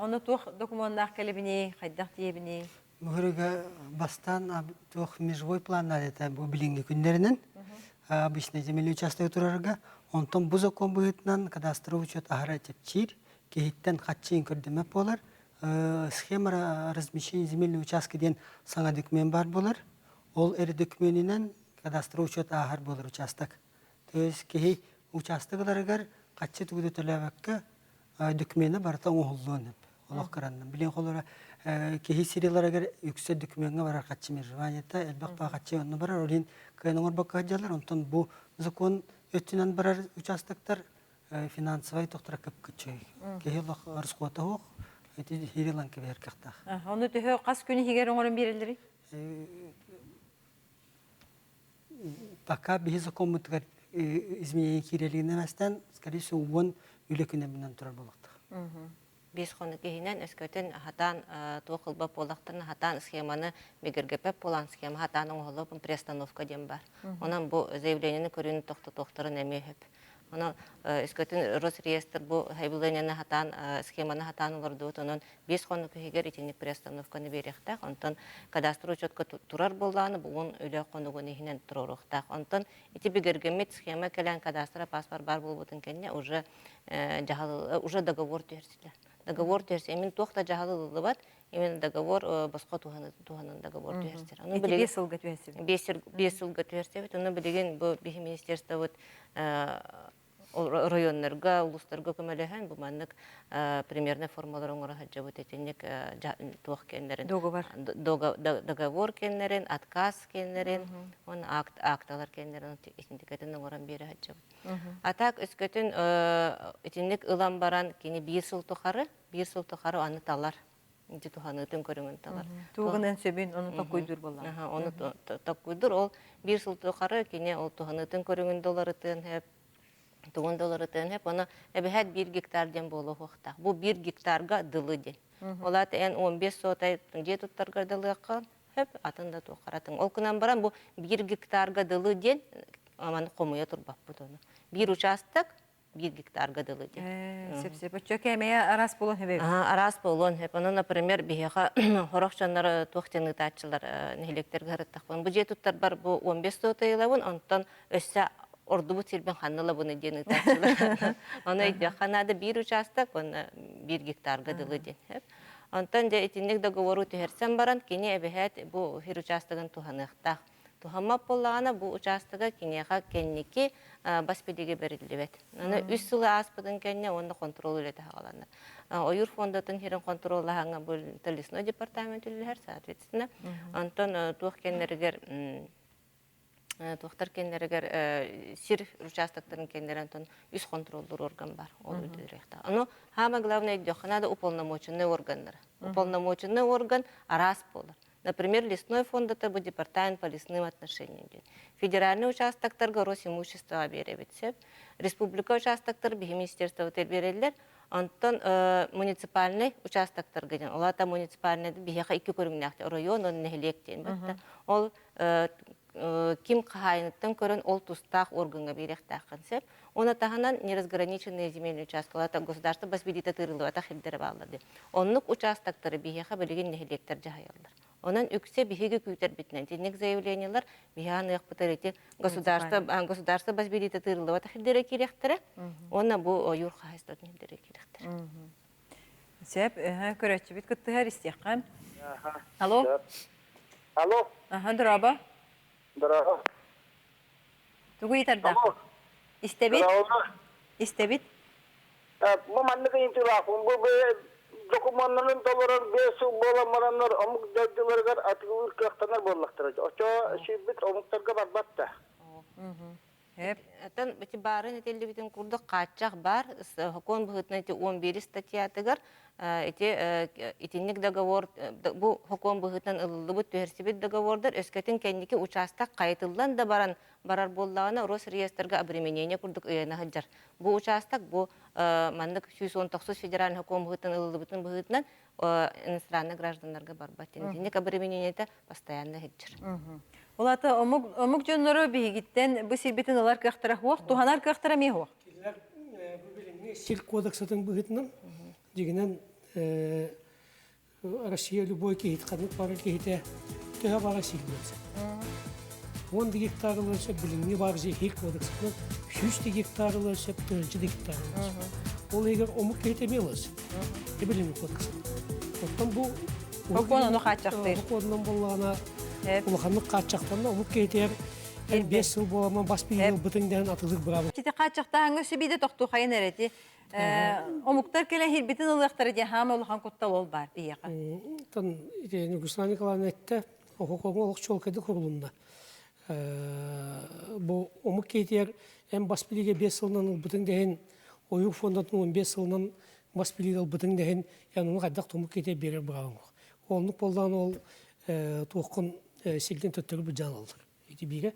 A: Ону туох докумуоннаах кэлэбиний, хайдах тиийэбиний?
I: Муһуруга бастаан туох межевой планнар это бу билиҥҥи күннэринэн обычно земельный участок турарга, онтон бу закон быһыытынан кадастровый учет аһара чэпчиир, киһиттэн хаччыын көрдөмөт буолар, схема размещения земельного участка диэн саҥа документ баар буолар. Ол эрэ докуменинэн кадастровый учет ааһар буолар участок. То есть киһи участок ыларыгар хаччы тугу да төлөөбөккө докумена барыта оҥоһуллуон сөп. Олох кыраннан. Билин холоро киһи сириларыгар үксэ докумеҥҥа барар хаччы межеваниета, элбэх баа хаччы онно барар. Ол иһин кыайан оҥорбокко сылдьаллар. Онтон бу закон өттүнэн барар участоктар финансовай тохтора кып-кыччый. Киһи олох расхода суох, ити хирилан кэбиһэр кыахтаах.
A: Ону төһө хас күн иһигэр оҥорон биэрэллэрий?
I: Пока биһи закоммутугар изменение киирэлигинэн астан, скорее всего, уон үлэ күнэ турар буолуохтаах.
B: Биэс хонук иһинэн өскөтүн хатаан туох ылбат буоллахтарына хатаан схеманы бигэргэппэт буолан схема хатаан оҥоһуллубут приостановка диэн бар. Онон бу заявлениены көрүүнү тохтотуохтарын эмиэ сөп. Онон өскөтүн Росреестр бу заявлениены хатаан схеманы хатаан олордубут онон биэс хонук иһигэр итинник приостановканы биэриэхтээх. Онтон кадастр учетка турар буоллаҕына бугун үлэ хонугун иһинэн туруоруохтаах. Онтон ити бигэргэммит схема кэлэн кадастра паспорт баар буолбутун кэннэ уже дьаһал уже договор түһэрсилэр. Договор түһэрсэ именно туох да дьаһал ылыллыбат, именно договор босхо туһанан договор түһэрсэр.
A: Ону билигин биэс сылга түһэрсэбит.
B: Биэс сылга түһэрсэбит. Ону билигин бу биһи министерствобыт районнарга, улуустарга көмөлөһөн бу маннык примерный формалар оҥоро сылдьабыт итинник туох кэннэрин
A: договор
B: договор кэннэрин отказ кэннэрин уонна акт акталар кэннэрин итинтикэтин оҥорон биэрэ сылдьабыт. А так өскөтүн итинник ылан баран кини биир сыл тухары биир сыл тухары аны талар. Ити туһаныытын көрүҥүн талар.
A: Тугунан сөбүн ону токкуйдуур буоллаҕа.
B: Ону токкуйдуур. Ол биир сыл тухары кини ол туһаныытын көрүҥүн доларытыан сөп, тугун доларытыан сөп. Ону эбэһээт биир гектар диэн буолуохтаах. Бу биир гектарга дылы диэн. Ол аата эн 15 сотай дьиэ туттаргар дылыахха сөп, атын да туоххаратын. Ол гынан баран бу биир гектарга дылы диэн маны хомуйа турбаппыт ону. Биир учаастак биир гектарга дылы диэн.
A: Сөп сөп. Оччо кээмэйэ араас буолуон сөп эбит.
B: Араас буолуон сөп. Ону, например, биһиэхэ сорох дьоннор туох диэн ыытааччылар нэһилиэктэргэ сырыттахпын. Бу дьиэ туттарбар бу 15 сотый ылабын, онтон өссө ордубут сирбин ханна ылабыный диэн ыытааччылар. Ону өйдүөххэ наада биир учаастак уонна биир гектарга дылы диэн. Онтон дьэ итинник договору түһэрсэн баран кини эбэһээт бу сир учаастагын туһаныахтаах. Туһаммат буоллаҕына бу учаастага киниэхэ кэнники бас билигэ бэриллибэт. Аны үс сылы ааспытын кэннэ уонна контрол үлэтэ саҕаланар. Ойуур фондатын сирин контроллаһаҥҥа бу лесной департамент үлэлэһэр, соответственно. Онтон туох кэннэригэр туохтар кэннэригэр сир участоктарын кэннэрэ онтон үс контроллуур орган бар. Ол үлэлиэхтээх. Ону самое главное өйдүөххэ наада уполномоченный органнар. Уполномоченный орган араас буолар. Например, лесной фонд это бу департамент по лесным отношениям диэн. Федеральный участоктарга Росимуществоҕа биэрэбит сөп. Республика участоктар биһи министерствота биэрэллэр. Онтон муниципальный участоктарга диэн, ол аата муниципальный биһиэхэ икки көрүҥнээх оройуон уонна нэһилиэк диэн батта. Ол ким хаһаайыныттан көрөн ол тустаах органҥа биэриэхтээххин сөп. Оны таһынан неразграниченные земельные участкалар государство бас билиитэ тыырыллыбатах сирдэрэ бааллар диэн. Оннук участоктары биһиэхэ билигин нэһилиэктэр дьаһайаллар. Онон үксэ биһиги күүтэрбитинэн итинник заявлениелар биһи аныахпытар ити государство государство бас билиитэ тыырыллыбатах сирдэрэ киириэхтэрэ уонна бу ойуур хаһаайыстыбатын сирдэрэ киириэхтэрэ.
A: Сөп, көрөөччүбүт кыттыһар истиэххэ. Алло.
D: Алло.
A: Аха, дорообо.
D: Дорообо.
A: Тугу ыйытардаах? Истэбит? Истэбит?
D: Бу маннык ыйытыылаахпын. Бу докумуоннарын толорор биэс сыл буолан бараннар омук дойдуларыгар атыылыыр кыахтанар буоллахтара. Оччо сүүрбүт омуктарга барбат да.
B: Оттон ити баарын этиллибитин курдук хааччах баар. Сокуон быһыытынан ити 11 статьятыгар ити итинник договор бу сокуон быһыытынан ылыллыбыт түһэрсибит договордар өскөтүн кэнники учаастак хайытыллан да баран барар буоллаҕына Росреестрга обременение курдук ыйана сылдьар. Бу учаастак бу маннык 119 федеральный сокуон быһыытынан ылыллыбытын быһыытынан иностранный гражданнарга барбат. Итинник обременениета постоянно сылдьар.
A: Ол ата омук омук дьоннору биһигиттэн бу сирбитин ылар кыахтара суох, туһанар кыахтара эмиэ суох.
C: Кинилэр бу билиҥҥи сир кодексатын быһыытынан дьиҥинэн Россия любой киһит ханнык бары киһитэ төһө баҕа сииллиэн сөп. Уон да гектар ылыан сөп, билиҥҥи баар сир кодексатынан 100 да гектар ылыан сөп, тыһыынча да гектар ылыан сөп. Ол иһигэр омук киһитэ эмиэ ылыан сөп. Билиҥҥи кодексатынан. Оттон бу
A: Сокуон ону хааччахтыыр.
C: Сокуонунан буоллаҕына улаханнык хааччахтанна омук киһитигэр эн биэс сыл буоламмын бас билии ылбытыҥ диэн атылык быраабы.
A: Ити хааччахтааһыҥҥа сүбиде тохтуохайын эрэти омуктар кэлэн хирбитин ылыахтара диэн хаама улахан куттал ол баар биһиэхэ.
C: Тон ити Ньургуслана Николаевна эттэ, Охокоҥҥо олох чуолкайдык сурулунна. Бу омук киһитигэр эн бас билиигэ биэс сылынан ылбытыҥ да иһин, ойуур фондатын 15 сылынан бас билиигэ ылбытыҥ да иһин, эн ону хайдах да омук киһитигэр биэрэр быраабыҥ суох. Оннук буоллаҕына ол туоххун сиргин төттөрү былдьаан ылаллар. Ити биирэ.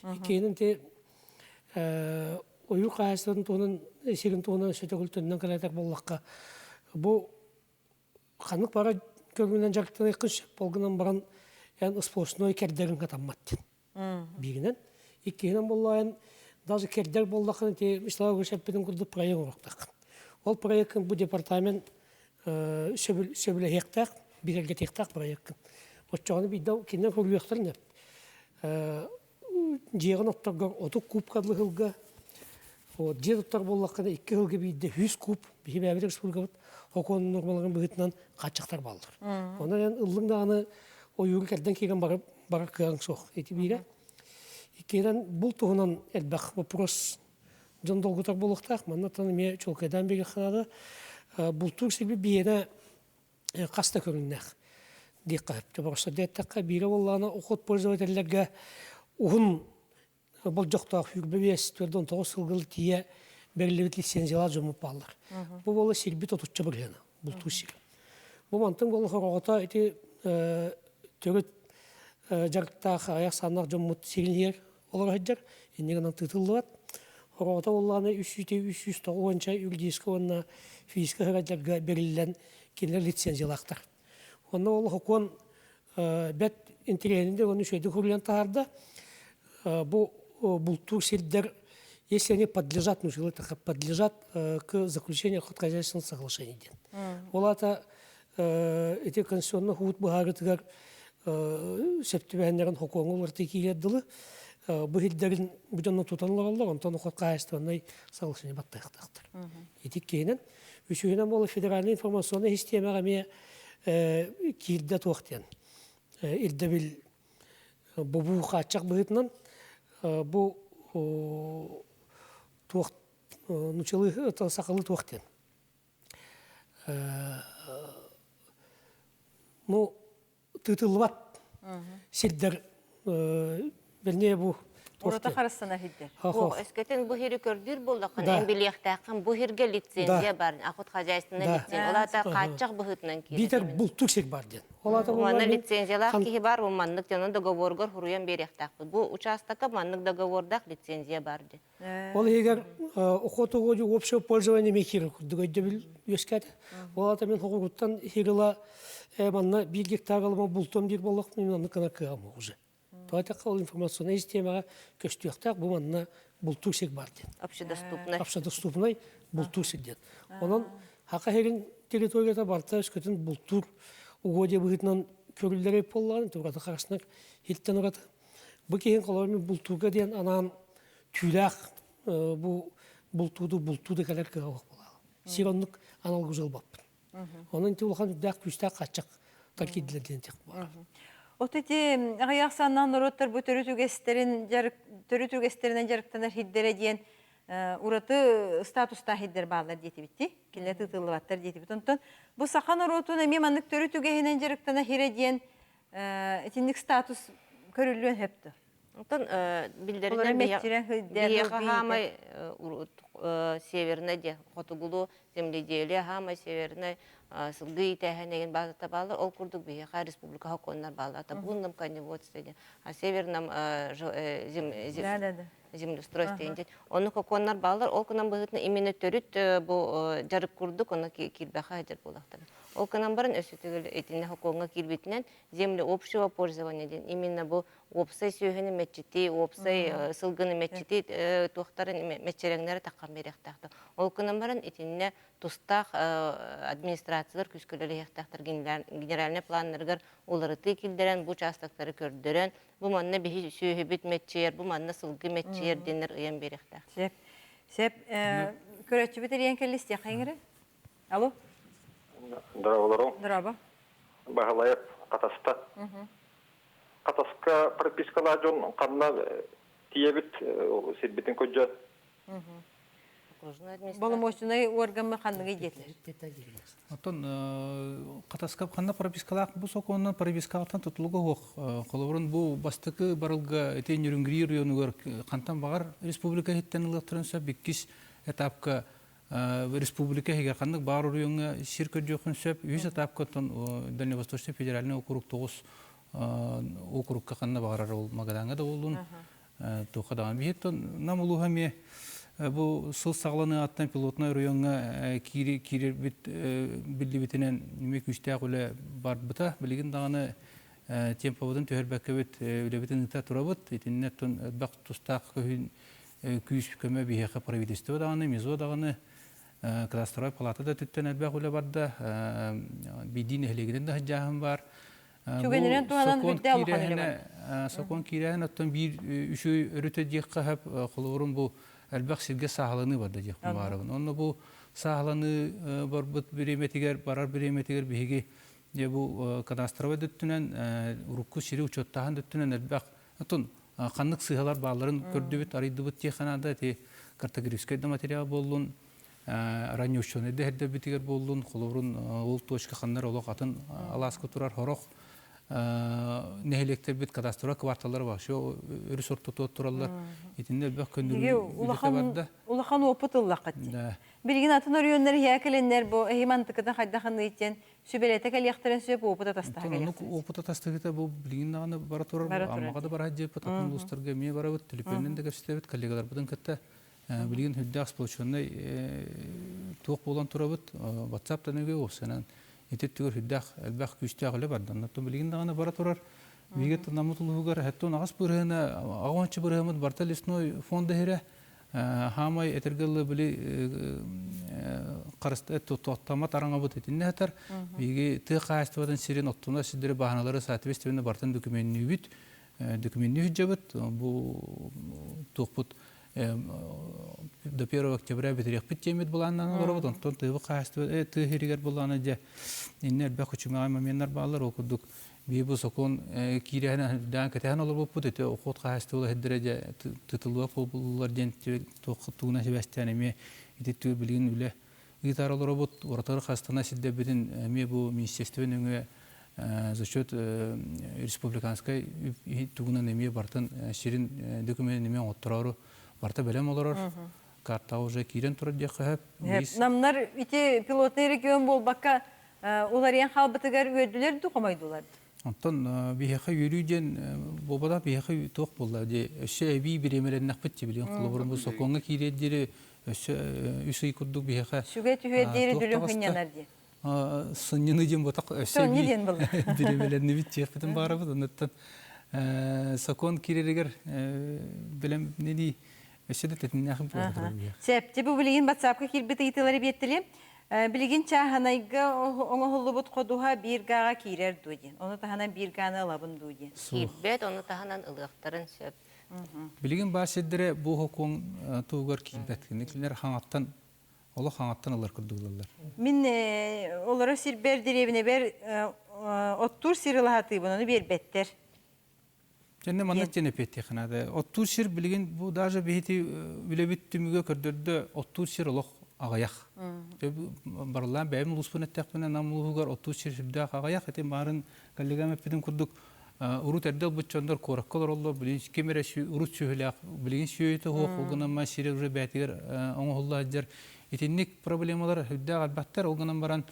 C: Иккиһинэн ити ойуур хаһаайыстыбатын туһунан сирин туһунан өссө төгүл төннөн кэлэтэр буоллахха, бу ханнык бара көрүҥүнэн дьарыктаныаххын сөп, ол гынан баран эн сплошной кэрдэрин катаммат диэн. Бииринэн. Иккиһинэн буолла эн даже кэрдэр буоллаххына ити Вячеслав Иванович эппитин курдук проект оҥоруохтааххын. Ол проеккын бу департамент сөбүлэһиэхтээх, бигэргэтиэхтээх проеккын. Оччоҕуна биирдэ кинилэр көрүөхтэрин дьиэҕин отторгор 30 куб ыһылга, вот дьиэ туттар буоллаххына икки ыһылга биирдэ 100 куб биһи бэйэбит республикабыт сокуон нормаларын быһыытынан хааччахтар бааллар. Онон эн ыллыҥ даҕаны ойууру кэрдэн киирэн барар барар кыаҕыҥ суох. Ити биирэ. Иккиһинэн бул туһунан элбэх вопрос дьон долгутар буолуохтаах. Манна эмиэ чуолкайдаан биэриэххэ наада. Бултуур сирбит биһиэнэ хас да көрүҥнээх диэххэ сөп. Просто диэтэххэ биирэ буоллаҕына уход пользователлэргэ уһун болдьохтоох 25 49 сылгыл тиийэ бэриллибит лицензиялаах дьоммут бааллар. Бу буола сирбит отучча бырыһыана бултуур сир. Бу мантан буолла хороҕото ити төрүт дьарыктаах аҕыйах сааннаах дьоммут сирин олоро сылдьар, инньэ гынан тыытыллыбат. Хороҕото буоллаҕына 300 390 юридическай уонна физическэй сырадьарга бэриллэн кинилэр лицензиялаахтар. Онно ол сокуон бэрт интэриэһинэй уонна үчүгэйдик суруйан таһаарда. Бу бултуур сирдэр, если они подлежат, ну, подлежат к заключению охотхозяйственных соглашений диэн. Ол аата ити конституционный суут быһаарытыгар сөп түбэһэннэрин сокуоҥҥа уларытыы киирэр дылы бу сирдэрин бу дьонно тутан олороллор, онтон охотхозяйственнай соглашение баттыахтаахтар. Ити иккиһинэн. Үсүһүнэн буола федеральнай информационнай систиэмэҕэ эмиэ киирдэ туох диэн ирдэбил бобуу хааччах быһыытынан бу туох нучалыы сахалыы туох диэн ну тыытыллыбат сирдэр вернее бу
A: Ураты харыстана сирдэр.
B: Өскөтүн бу сири көрдүүр буоллаххына, эн билиэхтээххин бу сиргэ лицензия бар, охот хозяйственная лицензия. Ол аата хааччах быһыытынан киирэр.
C: Биитэр бултуур сир бар диэн.
B: Ол аата Манна лицензиялаах киһи бар, бу маннык дьонун договоргар хуруйан биэриэхтээхпит. Бу учаастакка маннык договордаах лицензия бар диэн.
C: Ол иһигэр охотугу общего пользования мехир курдук өйдөбүл үөскээтэ. Ол аата мин хоҕуруттан хирыла манна биир гектар алыма бултуом диир буоллах мин маннык гына кыаҕым уже. Тоҕо ол информационнай системаҕа көстүөхтээх бу манна бултуур сир бар диэн.
B: Общедоступный.
C: Общедоступный бултуур сир диэн. Онон Хака сирин территорията барыта өскөтүн бултуур угодья быһыытынан көрүллэр буоллаҕына, турата харасынар хилтэн ураты. Бу киһин холобур мин бултуурга диэн анаан түүлээх бу бултууду бултуу да кэлэр кыаҕа суох буолаҕа. Сир оннук анал ылбаппын. Онон ити улахан үрдээх күүстээх хааччах киирдилэр диэн тих буолар.
A: От ити аҕыйах санаан норуоттар бу төрүт үгэстэрин төрүт үгэстэринэн дьарыктанар хирдэрэ диэн ураты статустаах хирдэр бааллар диэтибитти. Кинилэр тыытыллыбаттар диэтибит. Онтон бу саха норуотун эмиэ маннык төрүт үгэһинэн дьарыктана хирэ диэн итинник статус көрүллүөн сөп дуо?
B: Онтон биллэринэн биһиэхэ хаамай северный диэ хотугулуу земледелие хаамай северный сылгы иитээһин эгин баазата баалар ол курдук биһиэхэ республика сокуоннар бааллар табунном коневодстве диэн а северном землеустройстве диэн оннук сокуоннар бааллар ол гынан быһыытынан именно төрүт бу дьарык курдук ону киирбэхэ сылдьар буолахтара Ол гынан баран өссө төгүл итиннэ сокуоҥҥа киирбитинэн земли общего пользования диэн именно бу уопсай сүөһүнү мэччитии, уопсай сылгыны мэччитии туохтарын мэччирэҥнэри таххан биэриэхтээхтэр. Ол гынан баран итиннэ тустаах администрациялар күүскэ үлэлэһиэхтээхтэр генеральнай планнарыгар уларытыы киллэрэн бу участоктары көрдөрөн бу манна биһи сүөһүбүт мэччийэр, бу манна сылгы мэччийэр диэннэр ыйан биэриэхтээх.
A: Сөп. Сөп. Көрөөччүбүт эрийэн кэллистиэххэ иҥэрэ. Алло.
E: Здраволору.
A: Здраво.
E: Баһылаев Хатаста. Хатаска пропискалаах дьон ханна тиийэбит сирбитин көдьө.
A: Боломуочунай уоргаммы ханныгы диэтилэр?
J: Оттон Хатаска ханна пропискалаах бу сокуонунан пропискалаахтан тутулуга суох. Холобурун бу бастакы барылга ити Нюрнгри районугар хантан баҕар республика иһиттэн ылыахтарын сөп иккис этапка республика иһигэр ханнык баар оройуоҥҥа сир көрдүөххүн сөп. Үһүс этапка оттон Дальневосточный федеральный округ тоҕус округка ханна баҕарар ол Магадаҥҥа да буоллун туохха даҕаны. Биһиттэн Нам улууһа эмиэ бу сыл саҕаланыаҕыттан пилотнай оройуоҥҥа киирэрбит биллибитинэн эмиэ күүстээх үлэ барбыта. Билигин даҕаны темпобытын түһэрбэккэбит үлэбитин ыыта турабыт. Итиннэ элбэх тустаах көһүүн күүс-көмө биһиэхэ правительство даҕаны, МИЗО даҕаны, кадастровай палата да өттүттэн элбэх үлэ барда, биирдии нэһилиэгинэн да сылдьааһын баар.
A: Түгэнинэн туһанан үрдэ улахан үлэ бар.
J: Сокуон киирээһин оттон биир үчүгэй өрүтэ диэххэ сөп, холобурун бу элбэх сиргэ сааһыланыы барда диэхпин баарабын. Онно бу сааһыланыы барбыт бириэмэтигэр, барар бириэмэтигэр биһиги дьэ бу кадастровай да өттүнэн, урукку сири учуоттааһын да өттүнэн элбэх Оттон ханнык сыыһалар баалларын көрдүбүт, арыйдыбыт диэххэ наада. Ити картографическай да материал буоллун, раннеученый да эрдэбитигэр буоллун, холобурун ол точка ханнар олох атын алааска турар хорох. Нэһилиэктэрбит кадастровай кварталлара вообще өрүс ортотугар тураллар. Итиннэ элбэх көннөрүү үлэтэ барда.
A: Улахан опыт ыллаххыт дии. Билигин атын оройуоннар иһээ кэлэннэр бу эһи мантыкытын хайдах ыныйтен сүбэлэтэ кэлиэхтэрин сөп опыт атастаһа
J: кэлиэхтэрин. Опыт атастаһыыта бу билигин даҕаны бара турар. Аммаҕа да бара дьиэппит, атын улуустарга эмиэ барабыт, төлөпүөнүнэн да кэпсэтэбит, коллегаларбытын кытта билигин үрдээх сплоченный туох буолан турабыт, WhatsApp-тан өҥө уопсанан ити өттүгэр үрдээх элбэх күүстээх үлэ барда. Онтон билигин даҕаны бара турар. Биһиги наммыт улууһугар хэттон аҕыс бырыһыана, аҕыс бырыһыммыт барыта лесной фонда иһирэ. Хаамай этэргэ дылы били харыста туттаммат араҥабыт итиннэ сытар. Биһиги тыа хаһаайыстыбатын сирин оттуна сирдэри бааһыналары соответственно барытын документнүүбүт. Документнүү сылдьабыт. Бу туохпут до 1 октября бүтэриэхпит диэммит былааннанан олоробут. Онтон тыа хаһаайыстыба тыа сиригэр былаана дьэ иннэ элбэх күчүмэҕэй моменнар бааллар. Ол курдук биһи бу сокуон киирэһин даан кэтэһэн олорбуппут. Ити охот хаһаайыстыбала сирдэрэ дьэ тытыллыбат буоллулар диэн тугунан сибээстээн эмиэ ити түгэр билигин үлэ ыытаар олоробут. Уратары хастана сирдэрбитин эмиэ бу министерство нөҥүө за счет республиканскай тугунан эмиэ бартын сирин документин эмиэ оҥоттороору барта бэлэм олорор. Картаҕа уже киирэн турар диэххэ сөп.
A: Намнар ити пилотный регион буолбакка уларыйан хаалбытыгар үөрдүлэр дуу, хомойдулар?
J: Онтон биһиэхэ үөрүү диэн буолбатах, биһиэхэ туох буолла дии өссө эбии бириэмэлэннэхпит дии билигин холобур бу сокуоҥҥа киириэр диэри өссө үс ый курдук биһиэхэ
A: Сүгэ түһүөр диэри дүлүҥ сынньанар дии.
J: Сынньаныы диэн ботах өссө эбии бириэмэлэннибит диэхпитин баарабыт. Оннуттан сокуон киирэригэр бэлэм нии өссө да тэтимнээх буолар.
A: Сөп. Бу билигин WhatsApp-ка киирбит ыйытыылары биэртилим. Билигин чааһынайга оҥоһуллубут ходуһа биир гааҕа киирэр дуу диэн. Ону таһынан биир гааны ылабын дуу диэн.
B: Киирбэт, ону таһынан ылыахтарын сөп.
J: Билигин баар сирдэрэ бу сокуон туһугар киирбэт. Кинилэр хаҥаттан олох хаҥаттан ылар курдук ылаллар.
A: Мин олорор сирбэр, дэриэбинэбэр оттуур сир ылаһатыыбын, ону биэрбэттэр.
J: Дьэнне маннык диэн эпиэттиэххэ наада. Оттуур сир билигин бу даже биһити үлэбит түмүгэ көрдөрдө оттуур сир олох аҕыйах. Барыллаан бэйэм улууспун эттэхпинэ Нам улууһугар оттуур сир сүрдээх аҕыйах. Ити баарын коллегам эппитин курдук урут эрдэ ылбыт дьоннор куоракка олороллор, билигин ким эрэ урут сүөһүлээх, билигин сүөһүтэ суох, ол гынан баран сири уже бэйэтигэр оҥоһулла сылдьар. Итинник проблемалар сүрдээх элбэхтэр, ол гынан баран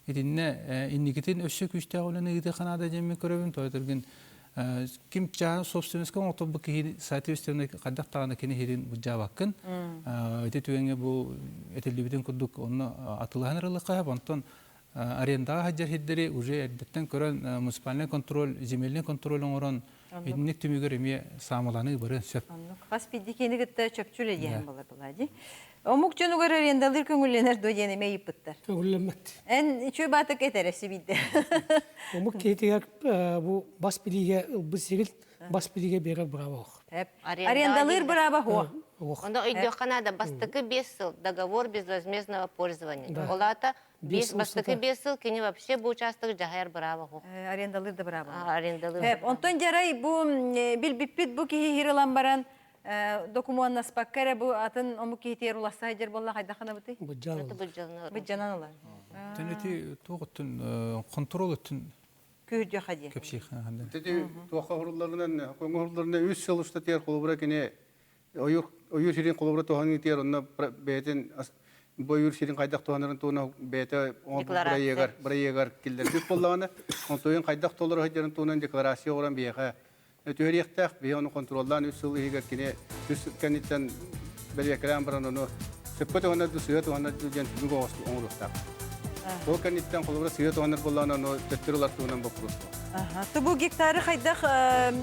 J: итиннэ инникитин өссө күүстээх үлэни ыытыахха наада диэммин көрөбүн. Тоҕо этэргин ким чааһын собственностька оҥорторбут киһи соответственно хайдах даҕаны кини иһирин былдьаабаккын. Ити түгэҥҥэ бу этиллибитин курдук онно атыылаһан ырылыхха онтон арендаҕа сылдьар сирдэри уже эрдэттэн көрөн муниципальный контроль, земельный контроль оҥорон итинник түмүгэр эмиэ саамыланыы барыан сөп.
A: Оннук. Хас биирдии киһини кытта чопчу үлэ диэн буолар буолаа дии. Омук дьонугар арендалыыр көҥүллэнэр дуо диэн эмиэ ыйыппыттар.
C: Көҥүллэммэт.
A: Эн үчүгэй баатык этэр эсси биирдэ.
C: Омук киһитигэр бу бас билиигэ ылбыт сирин бас билиигэ биэрэр бырааба суох.
A: Арендалыыр бырааба суох.
B: Онно өйдүөххэ наада бастакы 5 сыл договор безвозмездного пользования. Ол аата Биэс бастакы 5 сыл кини вообще бу учаастагы дьаһайар бырааба суох.
A: Арендалыыр да бырааба.
B: Арендалыыр.
A: Онтон дьарай бу билбиппит бу киһи хир ылан баран докумуоннаспакка эрэ бу атын омук киһитигэр уласса сылдьар буолла хайдах гынабытый?
C: Быдьанан
A: Быдьанан ылар.
J: Тэн эти туох өттүн контрол өттүн
A: күүрдүөхэ диэн.
J: Кэпсиэхэ.
G: Ити туохха оһорларынан, оҥоһулларынан үс сыл устатыгар холобура кини ойуур ойуур сирин холобура туһаныы тиэр онно бэйэтин бу ойуур сирин хайдах туһанарын туһунан бэйэтэ бырайыагар бырайыагар киллэрбит буоллаҕына онтуйун хайдах толоро сылдьарын туһунан декларация оҥорон биһиэхэ түһэриэхтээх биһи ону контроллаан үс сыл иһигэр кини үс кэнниттэн бэлиэкэлээн баран ону сөпкө туһанар дуу сыыһа туһанар дуу диэн түмүк оҥоруохтаах. Ол кэнниттэн холобура сыыһа туһанар буоллаҕына ону төттөрү ылар туһунан боппуруос
A: Бу гектары хайдах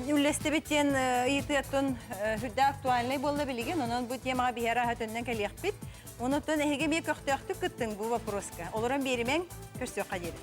A: үллэстибит диэн ыйытыаттан сүрдээх актуальнай буолла билигин. Онон бу темаҕа биһиэхэ аһа төннөн кэлиэхпит. Онуттан эһиги эмиэ көхтөөхтүк кыттыҥ бу вопроска. Олорон биэримэҥ, көрсүөххэ диэри.